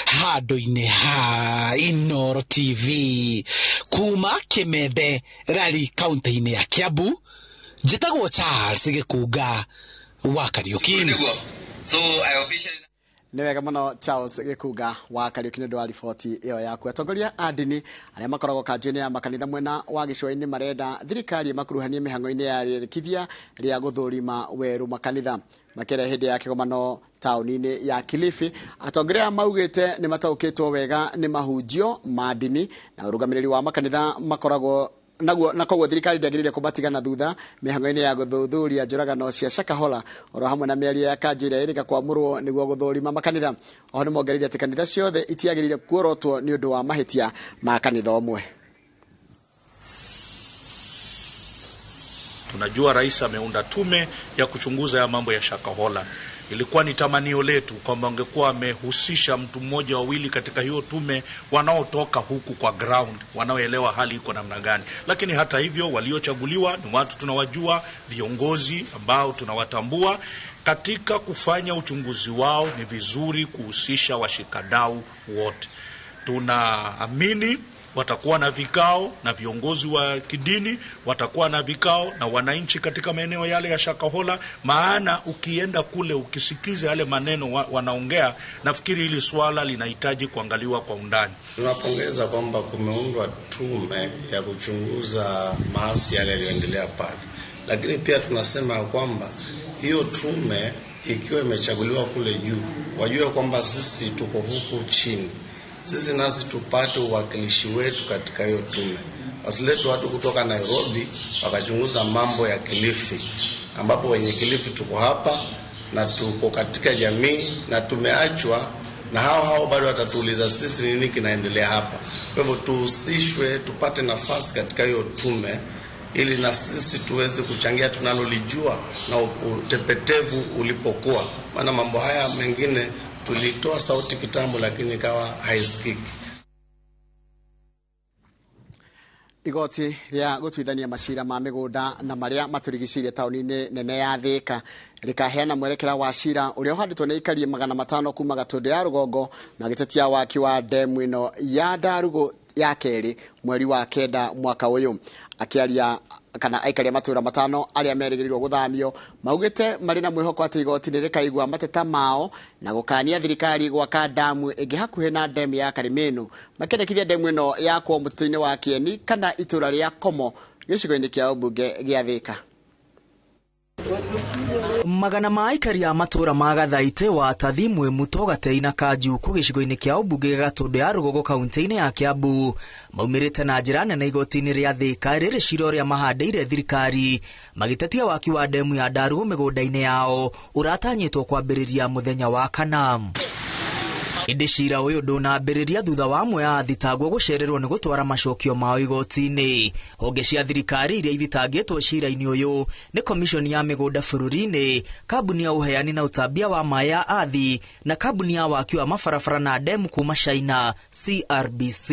Handũ-inĩ ha Inooro TV kuma Kimende Rari kaunti-inĩ ya Kiambu, njĩtagwo Charles Gĩkunga wa Kariũki. Nĩ wega mũno Charles Gĩkunga wa Kariũki nĩ ũndũ wa riboti ĩyo yaku. Atongoria a ndini arĩa makoragwo kanjũ-inĩ ya makanitha mwena wa gĩcũa-inĩ marenda thirikari ĩmakuruhanie mĩhang'o-inĩ ya rĩendekithia rĩa gũthũrima werũ makanitha. Makĩria hĩndĩ ya kĩgomano taũni-inĩ ya Kilifi, atongoria maugĩte nĩ mataũkĩtwo wega nĩ mahunjio ma ndini na ũrũgamĩrĩri wa makanitha makoragwo naguo, na koguo thirikari ndĩagĩrĩire kũmatigana thutha mĩhang'o-inĩ ya gũthuthuria njũragano cia Shakahola oro hamwe na mĩario ya kanjũ ĩrĩa ĩrĩga kwamũrwo nĩguo gũthũrima makanitha. Oho nĩ mongereire atĩ kanitha ciothe itiagĩrĩire kuorotwo nĩ ũndũ wa mahĩtia ma kanitha ũmwe. Tunajua rais ameunda tume ya kuchunguza ya mambo ya Shakahola. Ilikuwa ni tamanio letu kwamba angekuwa amehusisha mtu mmoja wawili katika hiyo tume wanaotoka huku kwa ground, wanaoelewa hali iko namna gani. Lakini hata hivyo waliochaguliwa ni watu tunawajua, viongozi ambao tunawatambua. Katika kufanya uchunguzi wao ni vizuri kuhusisha washikadau wote. Tunaamini watakuwa na vikao na viongozi wa kidini, watakuwa na vikao na wananchi katika maeneo yale ya Shakahola, maana ukienda kule ukisikiza yale maneno wanaongea, nafikiri hili swala linahitaji kuangaliwa kwa undani. Tunapongeza kwamba kumeundwa tume ya kuchunguza maasi yale yaliyoendelea pale, lakini pia tunasema kwamba hiyo tume ikiwa imechaguliwa kule juu, wajue kwamba sisi tuko huku chini. Sisi nasi tupate uwakilishi wetu katika hiyo tume. Wasilete watu kutoka Nairobi wakachunguza mambo ya Kilifi, ambapo wenye Kilifi tuko hapa na tuko katika jamii na tumeachwa, na hao bado watatuuliza sisi nini kinaendelea hapa. Kwa hivyo tuhusishwe, tupate nafasi katika hiyo tume ili na sisi tuweze kuchangia tunalolijua na utepetevu ulipokuwa. Maana mambo haya mengine tulitoa sauti kitambo lakini ikawa haisikiki. Igoti rĩa gũtuithania macira ma mĩgũnda na marĩa matũrigicĩirie taũni-inĩ nene ya Thĩka rĩkaheana mwerekera wa cira ũrĩa ũhandĩtwo nĩ aikari 500 kuma Gatũndũ ya rũgongo magĩtetia waki wa ndemu ĩno ya Ndarugũ ya kerĩ mweri wa 9 mwaka ũyũ. Akĩaria kana aikari a matũra 5 arĩa merĩgĩrĩirwo gũthamio maugĩte marĩ na mwĩhoko atĩ igoti nĩ rĩkaigua mateta mao na gũkania thirikari gwaka ndamu ĩngĩ hakuhĩ na ndemu ya Karimenu, makĩendekithia ndemu ĩno yakwo mũtitũ-inĩ wa Kieni kana itũra rĩa Komo gĩcigo-inĩ kĩa ũmbunge gĩa Thĩka. Magana ma aikari a matũra ma Gathaitĩ, Watathi, Mwĩmuto, Gatei na Kanjuku gĩcigo-inĩ kĩa ũmbunge gĩa Gatũndũ ya rũgongo kaunti-inĩ ya Kiambu maumĩrĩte na njĩra nene igoti-inĩ rĩa Thĩka rĩrĩ cira ũrĩa mahandĩire thirikari magĩtetia waki wa ndemu ya Ndarugũ mĩgũnda-inĩ yao ũratanyĩtwo kwambĩrĩria mũthenya wa kana. Ĩndĩ cira ũyũ ndũnambĩrĩria thutha wa amwe a athitangwo gũcererwo nĩ gũtwara macokio mao igoti-inĩ. Honge cia thirikari iria ithitangĩtwo cira-inĩ ũyũ nĩ Commission ya mĩgũnda bũrũri-inĩ, kambuni ya ũheani na ũtambia wa maĩ ya Athi na kambuni ya waki wa mabarabara na ndemu kuma China CRBC.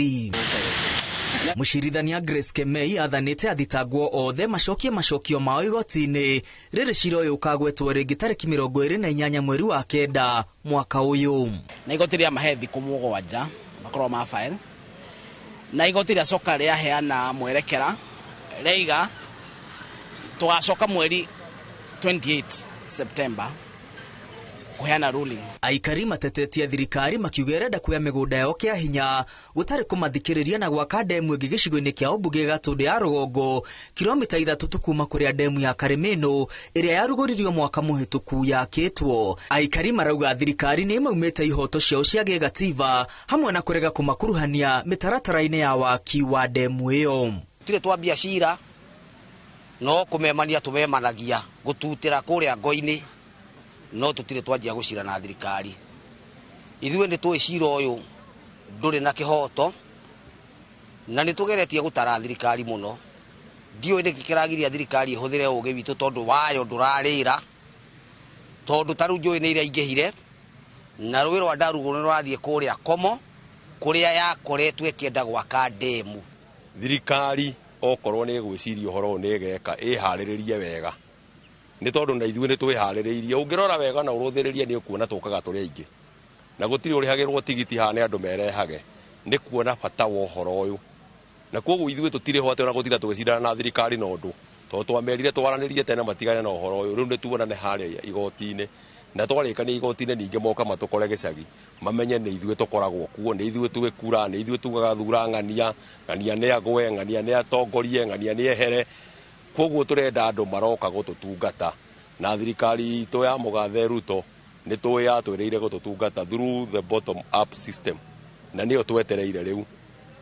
Mũcirithania Grace Kemei athanĩte athitangwo othe macokie macokio mao igoti-inĩ rĩrĩ cira ũyũ ũkagwetwo rĩngĩ tarĩki 28 mweri wa 9 mwaka ũyũ. Na igoti rĩa mahe thikũ 7 makorwo ma file, na igoti rĩacoka rĩaheana mwerekera rĩiga tũgacoka mweri 28 September kuheana ruling. Aikari matetetie thirikari makiuga ĩrenda kuoya mĩgũnda yao kĩa hinya gũtarĩ kũmathikĩrĩria na gwaka ndemu ĩngĩ gĩcigo-inĩ kĩa ũmbunge Gatũndũ ya rũgongo kilomita 3 tu kuma kũrĩa ndemu ya Karimeno ĩrĩa yarugũririo mwaka mũhĩtũku yakĩtwo. Aikari marauga thirikari nĩ ĩmaumĩte ihoto ciao cia gĩgatiba hamwe na kũrega kũmakuruhania mĩtaratara-inĩ ya waki wa ndemu ĩyo. Tũtirĩ twambia cira no kũmemania tũmemanagia gũtutĩra kũrĩa ngo-inĩ, no tutire twanjia gũcira na thirikari. Ithuĩ nĩ tũĩ cira ũyũ ndũrĩ na kĩhoto na nĩ tũgeretie gũtara thirikari mũno. Ndiũĩ nĩkĩ kĩragiria thirikari ĩhũthĩre ũgĩ witũ tondũ wayo ndũrarĩra, tondũ ta rĩu njũĩ nĩ iraingĩhire na rũĩ rwa Ndarugũ nĩ rũrathiĩ kũrĩa Komo kũrĩa yakoretwo ĩkĩenda gwaka ndemu. Thirikari okorwo nĩ ĩgwĩciria ũhoro ũyũ nĩ ĩgeka ĩharĩrĩrie wega, nĩ tondũ na ithuĩ nĩ twĩharĩrĩirie. Ũngĩrora wega na ũrũthĩrĩrie nĩ ũkuona tũkaga tũrĩ aingĩ, na gũtirĩ ũrĩhagĩrwo tigiti haha nĩ andũ merehage, nĩ kuona bata wa ũhoro ũyũ. Na koguo ithuĩ tũtirĩ ho atĩ ona gũtinda tũgĩcindana na thirikari na ũndũ, tondũ twamerire twaranĩrie tene matigane na ũhoro ũyũ. Rĩu nĩ tuonane harĩa igoti-inĩ, na twarĩkania igoti-inĩ ningĩ moka matũkore gĩcagi, mamenye nĩ ithuĩ tũkoragwo kuo, nĩ ithuĩ twĩ kura, nĩ ithuĩ tugaga thura ng'ania, ng'ania nĩ agwe, ng'ania nĩ atongorie, ng'ania nĩ ehere. Koguo tũrenda andũ maroka gũtũtungata, na thirikari itũ ya mũgathe Ruto nĩ tũĩ yatwĩrĩire gũtũtungata through the bottom up system, na nĩyo twetereire rĩu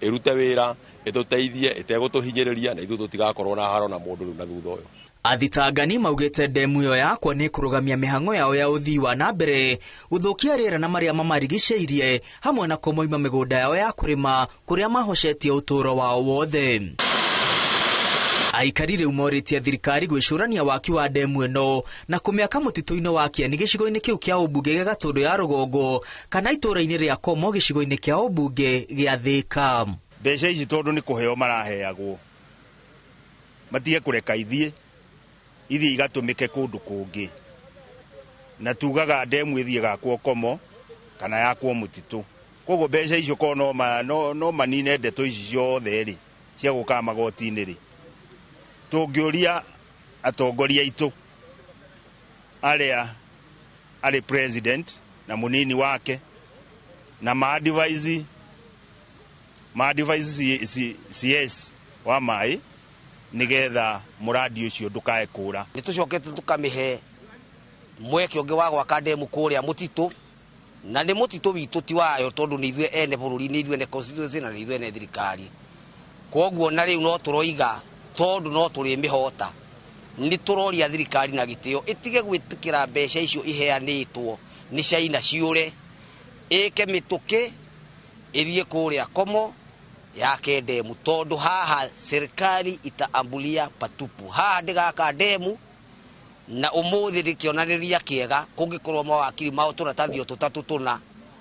ĩrute wĩra, ĩtũteithie, ĩtegũtũhinyĩrĩria, na ithuĩ tũtigakorwo na haro na mũndũ rĩu na thutha ũyũ. Athitangani maugĩte ndemu ĩyo yakwa nĩ kũrũgamia mĩhang'o yao ya ũthii wa na mbere, gũthũkia rĩera na marĩa mamarigicĩirie, hamwe na kũmoima mĩgũnda yao ya kũrĩma kũrĩa mahocetie ũtũũro wao wothe. Aikari rĩu morĩtie thirikari gwĩcũrania waki wa ndemu ĩno na kũmĩaka mũtitũ-inĩ wa Kĩeni gĩcigo-inĩ kĩu kĩa ũmbunge gĩa Gatũndũ ya Rũgongo kana itũũra-inĩ rĩa Komo gĩcigo-inĩ kĩa ũmbunge gĩa Thĩka. Mbeca ici tondũ nĩ kũheo maraheagwo, matige kũreka ithiĩ igatũmĩke kũndũ kũngĩ, na tugaga ndemu ĩthiĩ gakwo Komo kana yakwo mũtitũ. Koguo mbeca icio korwo no manine ndeto ici ciothe rĩ cia gũkaga magoti-inĩ rĩ, tũngĩũria atongoria aitũ arĩa arĩ president na mũnini wake na ma-advise CS wa maĩ nĩgetha mũradi ũcio ndũkae kũra. Nĩ tũcokete tũkamĩhe mweke ũngĩ wa gwaka ndemu kũrĩa mũtitũ, na nĩ mũtitũ witũ ti wayo, tondũ nĩ ithuĩ ene bũrũri, nĩ ithuĩ ene constituency na nĩ ithuĩ ene thirikari. Koguo na rĩu no tũroiga tondũ no tũrĩmĩhota, nĩ tũroria thirikari na gĩtĩo ĩtige gwĩtĩkĩra mbeca icio iheanĩtwo nĩ China ciũre, ĩke mĩtũkĩ ĩthiĩ kũrĩa Komo yake ndemu, tondũ haha serikali itaambulia patupu. Haha ndĩgaka ndemu na ũmũthĩ ndĩkĩonanĩria kĩega, kũngĩkorwo mawakiri mao tũratathi o tũtatũ tũna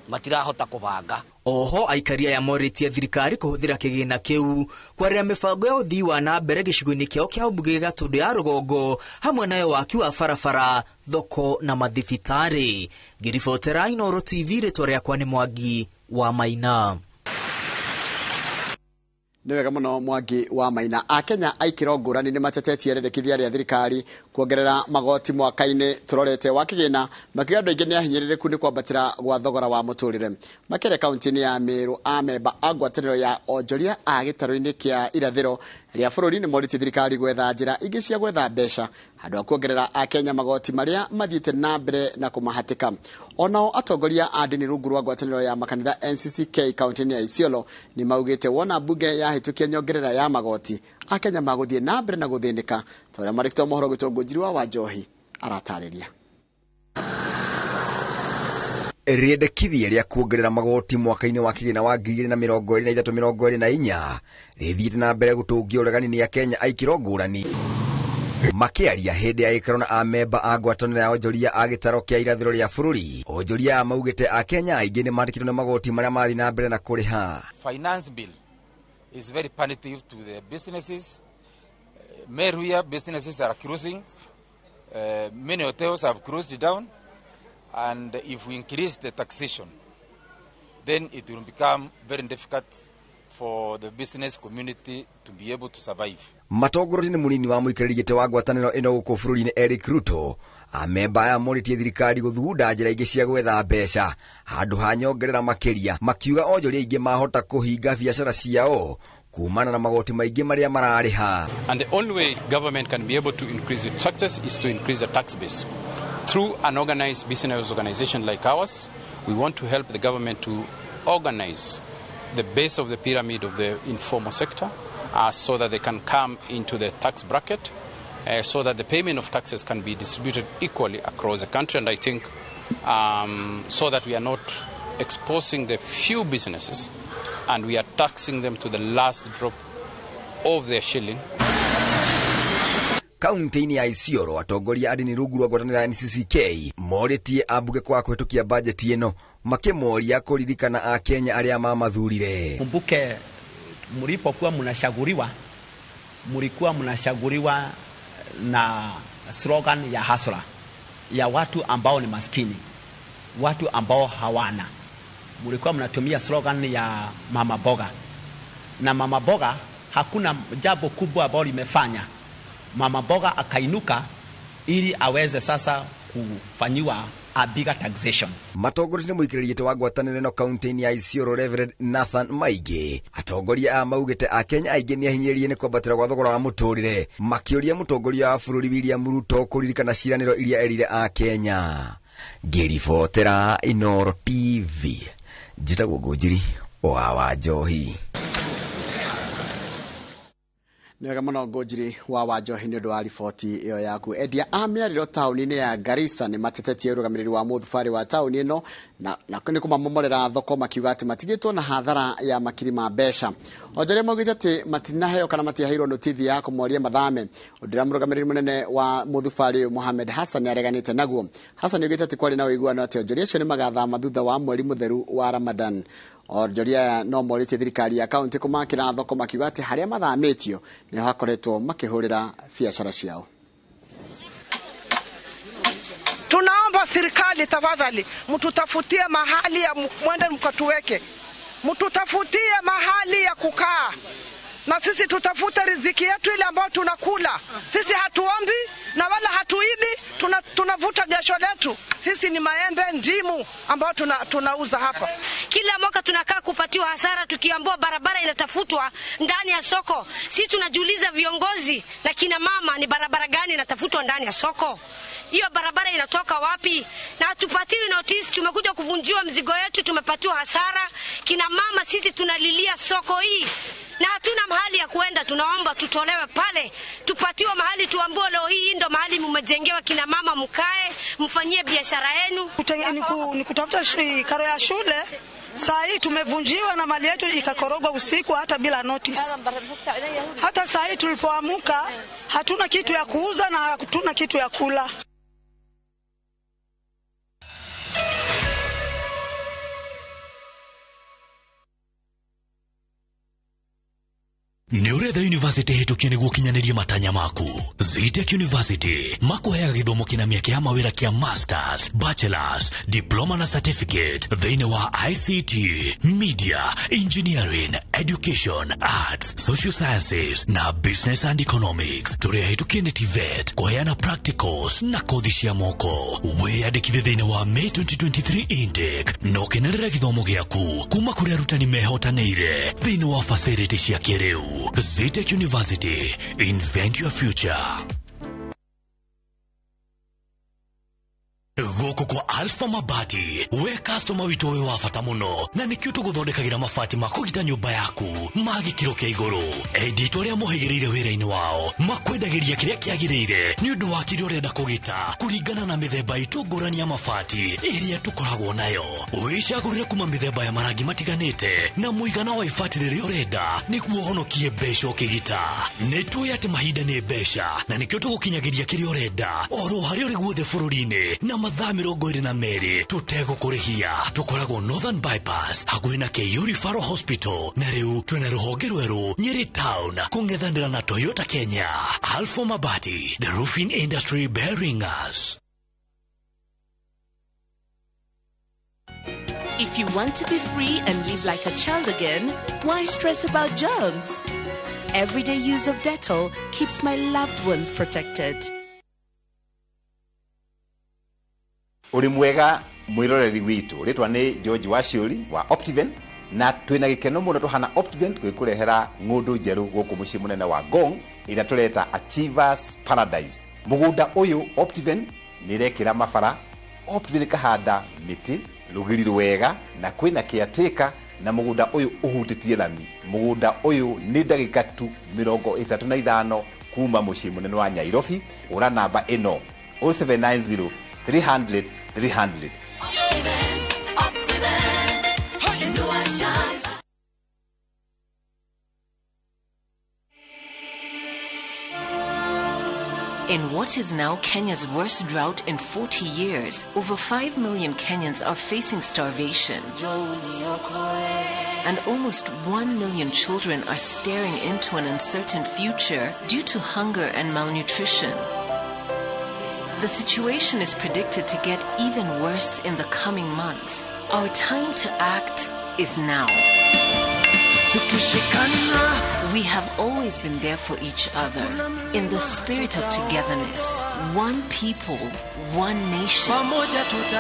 matirahota kũbanga. Oho aikari aya morĩtie thirikari kũhũthĩra kĩgĩna kĩu kwarĩra mĩbango ya ũthii wa na mbere gĩcigo-inĩ kĩao kĩa ũmbunge gĩa Gatũndũ ya Rũgongo, hamwe nayo waki wa barabara, thoko na mathibitarĩ. Ngĩribotera Inooro TV, rĩtwa rĩakwa nĩ Mwangi wa Maina. Nĩ wega mũno Mwangi wa Maina. Akenya aikĩro ngũrani nĩ matetetie rĩendekithia rĩa thirikari kuongerera magoti mwaka-inĩ tũrorete wa kĩgĩna, makiuga andũ aingĩ nĩ ahinyĩrĩrĩku nĩ kwambatĩra gwa thogora wa mũtũrĩre. Makĩria kaunti-inĩ ya Meru, amemba a ngwatanĩro ya onjoria a gĩtarũ-inĩ kĩa irathĩro rĩa bũrũri nĩ morĩtie thirikari gwetha njĩra ingĩ cia gwetha mbeca handũ ha kuongerera Akenya magoti marĩa mathiĩte na mbere na kũmahatĩka. Onao atongoria a ndini rungu rwa ngwatanĩro ya makanitha NCCK kaunti-inĩ ya Isiolo nĩ maugĩte wona mbunge yahĩtũkia nyongerera ya magoti, Akenya magũthiĩ na mbere na gũthĩnĩka, ta ũrĩa marĩkĩtwo mohoro gwĩtwo Ngũnjiri wa Wanjohi aratarĩria. Rĩendekithia rĩa kuongerera magoti mwaka-inĩ wa kĩgĩna wa 2023-24 rĩthiĩte na mbere gũtũngia ũregani nĩ Akenya aikĩro ngũrani. Makĩaria hĩndĩ ya gĩikaro na amemba a ngwatanĩro ya onjoria a gĩtaro kĩa irathĩro rĩa bũrũri, onjoria aya maugĩte Akenya aingĩ nĩ mandĩkĩtwo nĩ magoti marĩa marathiĩ na mbere na kũrĩha. Finance bill is very punitive to the businesses. Meru here, businesses are closing. Many hotels have closed down. And if we increase the taxation, then it will become very difficult for the business community to be able to survive. Matongoretio nĩ mũnini wa mũikarĩri gĩtĩ wa ngwatanĩro ĩno gũkũ bũrũri-inĩ Eric Ruto, amemba aya morĩtie thirikari gũthugunda njĩra ingĩ cia gwetha mbeca handũ ha nyongerera makĩria, makiuga onjoria aingĩ mahota kũhinga biacara ciao kumana na magoti maingĩ marĩa mararĩha. And the only way government can be able to increase its taxes is to increase the tax base. Through an organized business organization like ours, we want to help the government to organize the base of the pyramid of the informal sector so that they can come into the tax bracket, so that the payment of taxes can be distributed equally across the country. And I think so that we are not exposing the few businesses and we are taxing them to the last drop of their shilling. Kaunti-inĩ ya Isiolo, atongoria a ndini rungu rwa ngwatanĩro ya NCCK morĩtie ambunge kwaga kũhĩtũkia bajeti ĩno, makĩmoria kũririkana Akenya arĩa mamathurire. Kumbuke Mlipokuwa mnachaguriwa, mlikuwa mnachaguriwa na slogan ya hasla ya watu ambao ni maskini, watu ambao hawana. Mlikuwa mnatumia slogan ya mama boga, na mama boga hakuna jambo kubwa ambalo limefanya mama boga akainuka ili aweze sasa kufanyiwa a bigger taxation. Matongoretio nĩ mũikarĩri gĩtĩ wa ngwatanĩro ĩno kaunti-inĩ ya Isiolo Reverend Nathan Maingĩ. Atongoria aya maugĩte Akenya aingĩ nĩ ahinyĩrĩrie nĩ kwambatĩra gwa thogora wa mũtũrĩre, makĩũria mũtongoria wa bũrũri William Ruto kũririkana ciĩranĩro iria erire Akenya. Ngĩribotera Inooro TV, njĩtagwo Ngũnjiri wa Wanjohi. Nĩ wega mũno Ngũnjiri wa Wanjohi nĩ ũndũ wa riboti ĩyo yaku. Endia a mĩarĩro taũni-inĩ ya Garissa nĩ matetetie ũrũgamĩrĩri wa mũthubarĩ wa taũni ĩno na nĩ kũmamomorera thoko, makiuga atĩ matigĩtwo na hathara ya makiri ma mbeca. Onjoria maugĩte atĩ matinaheo kana matiaheirwo notithi ya kũmoria mathame. Ũndũ ũrĩa mũrũgamĩrĩri mũnene wa mũthubarĩ ũyũ Mohamed Hassan areganĩte naguo. Hassan oigĩte atĩ kwarĩ na ũiguano atĩ onjoria acio nĩ magathama thutha wa mweri mũtheru wa Ramadan. Onjoria no morĩtie thirikari ya kaunti kũmakĩra thoko, makiuga atĩ harĩa mathamĩtio nĩho hakoretwo makĩhũrĩra biacara ciao. Tunaomba serikali tafadhali, mtutafutie mahali ya mwende mkatuweke, mtutafutie mahali ya kukaa, na sisi tutafute riziki yetu ile ambayo tunakula. Sisi hatuombi na wala hatuibi, tunavuta jasho letu. Sisi ni maembe, ndimu ambayo tunauza hapa. Kila mwaka tunakaa kupatiwa hasara, tukiambiwa barabara inatafutwa ndani ya soko. Sisi tunajiuliza viongozi na kina mama, ni barabara gani inatafutwa ndani ya soko? Hiyo barabara inatoka wapi? Na hatupatiwi notice, tumekuja kuvunjiwa mzigo yetu, tumepatiwa hasara. Kina mama sisi tunalilia soko hii na hatuna mahali ya kuenda. Tunaomba tutolewe pale, tupatiwe mahali, tuambiwe leo hii ndo mahali mmejengewa kina mama, mkae mfanyie biashara yenu. Ni kutafuta karo ya shule. Saa hii tumevunjiwa na mali yetu ikakorogwa usiku hata bila notice. Hata saa hii tulipoamka hatuna kitu ya kuuza na hatuna kitu ya kula. Nĩ ũretha university hĩtũkie nĩguo ũkinyanĩrie matanya maku. Zetech University makuheaga gĩthomo kĩna mĩeke ya mawĩra kĩa masters, bachelors, diploma na certificate thĩinĩ wa ICT, media, engineering, education, arts, social sciences na business and economics. Tũrĩ ahĩtũkie nĩ TVET kũheana practicals na kothi cia moko. Wĩyandĩkithie thĩinĩ wa May 2023 intake na ũkenerere gĩthomo gĩaku kuma kũrĩ arutani mehotanĩire thĩinĩ wa facility cia kĩrĩu. Zetech University, invent your future. Gũkũ kwa Alpha Mabati, we customer witũ wĩ wa bata mũno, na nĩkĩo tũgũthondekagĩra mabati ma kũgita nyũmba yaku ma gĩkĩro kĩa igũrũ. Endia arĩa mohĩgĩrĩire wĩra-inĩ wao makwendagĩria kĩrĩa kĩagĩrĩire nĩ ũndũ wa kĩrĩa ũrenda kũgita kũringana na mĩthemba itũ ngũrani ya mabati ĩrĩa tũkoragwo nayo. Wĩcagũrĩre kuma mĩthemba ya marangi matiganĩte na mũigana wa ibati rĩrĩa ũrenda nĩguo ũhonokie mbeca ũkĩgita. Nĩ tũĩ atĩ mahinda nĩ mbeca na nĩkĩo tũgũkinyagĩria kĩrĩa ũrenda oro harĩa ũrĩ guothe bũrũri-inĩ na mathaa 22 tũtegũkũrĩhia. Tũkoragwo Northern Bypass hakuhĩ na KU Referral Hospital, na rĩu twĩna rũhonge rwerũ Nyeri Town kũng'ethanĩra na Toyota Kenya. Alpha Mabati, the roofing industry bearing us. If you want to be free and live like a child again, why stress about germs? Everyday use of Dettol keeps my loved ones protected. Uri mwega mwiroreri witu ritwa ni George Waciuri wa Optiven, na twina gikeno muno tuhana Optiven gwikurehera ng'undu njeru guku mucii munene wa Ngong ira tureta Achievers Paradise. Mugunda uyu Optiven ni rekira mabara, Optiven kahanda miti rugiri rwega na kwina kiateka, na mugunda uyu uhutitie lami. Mugunda uyu ni ndagika tu 35 kuma mucii munene wa Nairobi. Ura namba ino 0790 300 300. In what is now Kenya's worst drought in 40 years, over 5 million Kenyans are facing starvation. And almost 1 million children are staring into an uncertain future due to hunger and malnutrition. The situation is predicted to get even worse in the coming months. Our time to act is now. We have always been there for each other in the spirit of togetherness. One people, one nation.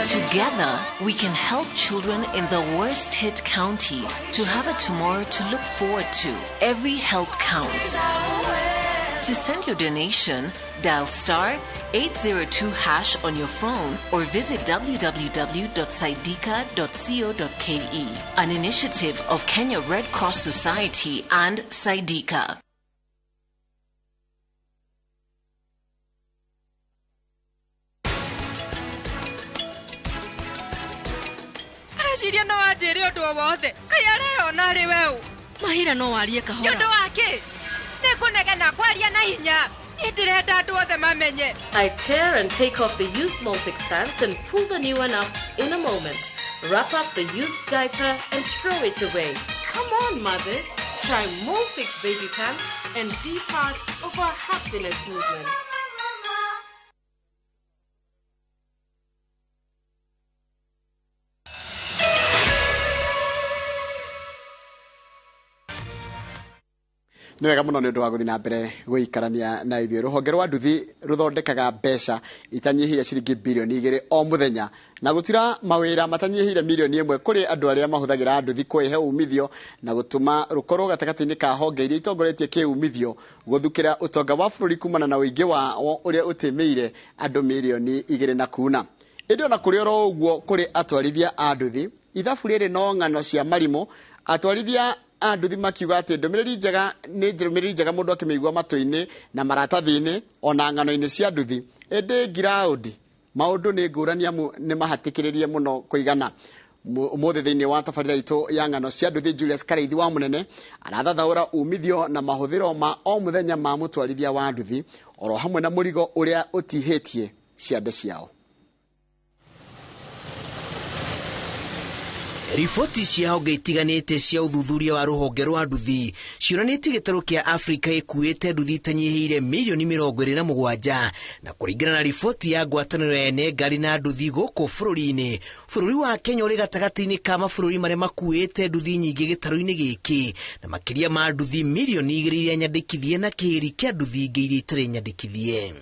Together, we can help children in the worst hit counties to have a tomorrow to look forward to. Every help counts. To send your donation, dial star 802 hash on your phone or visit www.saidika.co.ke. An initiative of Kenya Red Cross Society and Saidika. Areciria no anjĩre ũndũ o wothe kaĩ areyona arĩ weũ Mahira no warie kahora. Nĩ ũndũ wa kĩ? Nĩngũnegena ngwaria na hinya. Niĩ ndĩrenda andũ othe mamenye. I tear and take off the used Molfix pants and pull the new one up in a moment. Wrap up the used diaper and throw it away. Come on, mothers. Try Molfix baby pants and be part of our happiness movement. Nĩ wega mũno nĩ ũndũ wa gũthiĩ na mbere gũikarania na ithuĩ. Rũhonge rwa nduthi rũthondekaga mbeca itanyihĩire ciringi birioni 2 o mũthenya na gũtira mawĩra matanyihĩire mirioni 1 kũrĩ andũ arĩa mahũthagĩra nduthi kwĩhe umithio na gũtũma rũkorwo gatagatĩ-inĩ ka honge iria itongoretie kĩumithio gũthukĩra ũtonga wa bũrũri kumana na ũingĩ wao ũrĩa ũtĩmĩire andũ mirioni 2 na kuna. Ĩndĩ ona kũrĩ oro ũguo kũrĩ atwarithia a nduthi ithabu rĩrĩ no ng'ano cia marimũ. Atwarithia a nduthi makiuga atĩ ndũmĩrĩri njega nĩ ndũmĩrĩri njega mũndũ akĩmĩigua matũ-inĩ na maratathi-inĩ ona ng'ano-inĩ cia nduthi, ĩndĩ ngiraũndi maũndũ nĩ ngũrani amu nĩ mahatĩkĩrĩrie mũno kũigana. Ũmũthĩ thĩinĩ wa tabarĩra itũ ya ng'ano cia nduthi, Julius Karaithi wa Mũnene arathathaũra umithio na mahũthĩro ma o mũthenya ma mũtwarithia wa nduthi oro hamwe na mũrigo ũrĩa ũtihĩtie ciande ciao. Riboti cia honge itiganĩte cia ũthuthuria wa rũhonge rwa nduthi cionanĩtie gĩtarũ kĩa Afrika ĩkuĩte nduthi itanyihĩire mirioni 27 na kũringana na riboti ya ngwatanĩro ya ene ngari na nduthi gũkũ bũrũri-inĩ, bũrũri wa Kenya ũrĩ gatagatĩ-inĩ ka mabũrũri marĩa makuĩte nduthi nyingĩ gĩtarũ-inĩ gĩkĩ na makĩria ma nduthi mirioni 2 iria nyandĩkithie na kĩhĩri kĩa nduthi ingĩ iria itarĩ nyandĩkithie.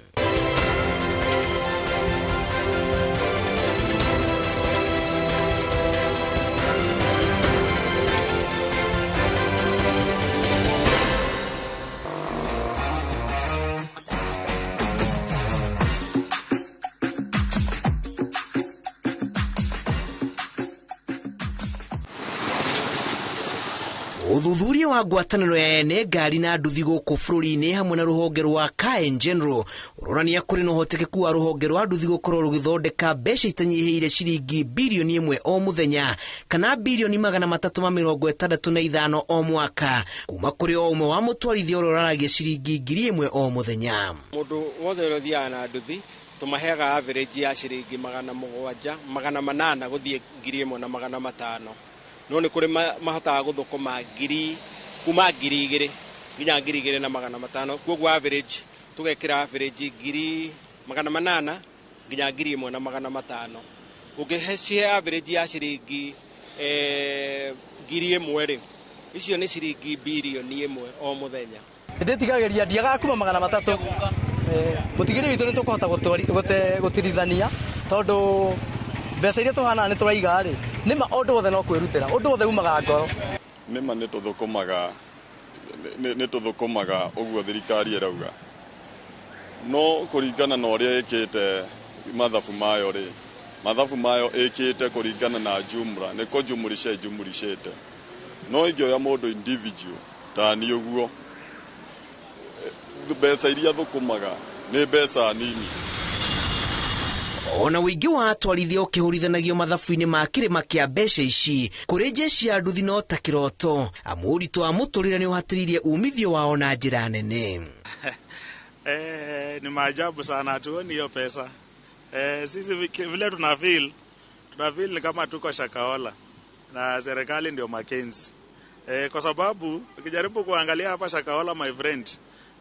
Ũthuthuria wa ngwatanĩro ya ene ngari na nduthi gũkũ bũrũri-inĩ hamwe na rũhonge rwa Car in General ũronania kũrĩ na ũhotekeku wa rũhonge rwa nduthi gũkorwo rũgĩthondeka mbeca itanyihĩire ciringi birioni 1 o mũthenya kana birioni 365 o mwaka kuma kũrĩ o ũmwe wa mũtwarithia ũrĩa ũraragia ciringi 1,000 o mũthenya. Mũndũ wothe ũrĩa ũthiaga na nduthi tũmaheaga average ya ciringi 700 800 gũthiĩ 1,500. No nĩ kũrĩ mahotaga gũthũkũma ngiri kuma 2,000 nginya 2,500. Koguo average tũgekĩra average 800 nginya 1,500. Ũngĩcihe average ya ciringi 1,000 rĩ, icio nĩ ciringi birioni 1 o mũthenya. Ndĩtigagĩria ndiagaga kuma 300. Mũtigĩrĩre witũ nĩ tũkũhota gũtirithania tondũ mbeca iria tũhanaga nĩ tũraiga rĩ, nĩma ũndũ wothe no kwĩrutĩra, ũndũ wothe umaga ngoro. Nĩma nĩ tũthũkũmaga ũguo thirikari ĩrauga, no kũringana na ũrĩa ĩkĩte mathabu mayo rĩ, mathabu mayo ĩkĩte kũringana na jumla, nĩ kũjumulisha ĩjumulishĩte. No ĩngĩoya mũndũ individual ta niĩ ũguo, mbeca iria thũkũmaga nĩ mbeca nini. Ona ũingĩ wa atwarithia ũkĩhũrithanagio mathabu-inĩ ma kĩrĩma kĩa mbeca ici kũrĩ jeshi ya nduthi no ta kĩroto, amu ũritũ wa mũtũrĩre nĩ ũhatĩrĩirie umithio wao na njĩra nene. Ni maajabu sana, hatuoni hiyo pesa. Sisi vile tuna feel ni kama tuko Shakahola na serikali ndio Mackenzie. Kwa sababu ukijaribu kuangalia hapa Shakahola, my friend,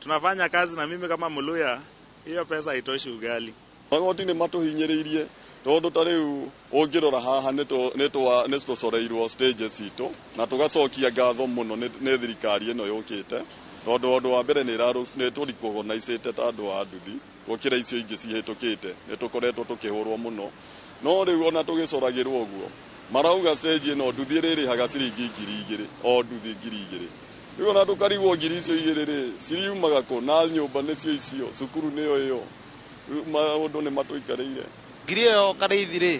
tunafanya kazi na mimi kama Mluya, hiyo pesa haitoshi ugali. Magoti nĩ matũhinyĩrĩirie tondũ ta rĩu ũngĩrora haha nĩ tũcoreirwo stages citũ na tũgacokia ngatho mũno nĩ thirikari ĩno yũkĩte tondũ ũndũ wa mbere nĩ tũrikogonaicĩte ta andũ a nduthi gũkĩra icio ingĩ cihĩtũkĩte. Nĩ tũkoretwo tũkĩhũrwo mũno, no rĩu ona tũgĩcoragĩrwo ũguo marauga stage ĩno nduthi ĩrĩrĩhaga ciringi 2000, o nduthi 2000. Rĩu ona tũkarigwo 20,000 rĩ ciriumaga kũ, na nyũmba nĩcio icio, cukuru nĩyo ĩyo. Rĩu maũndũ nĩ matũikarĩire. Ngiri ĩyo karĩithi rĩ.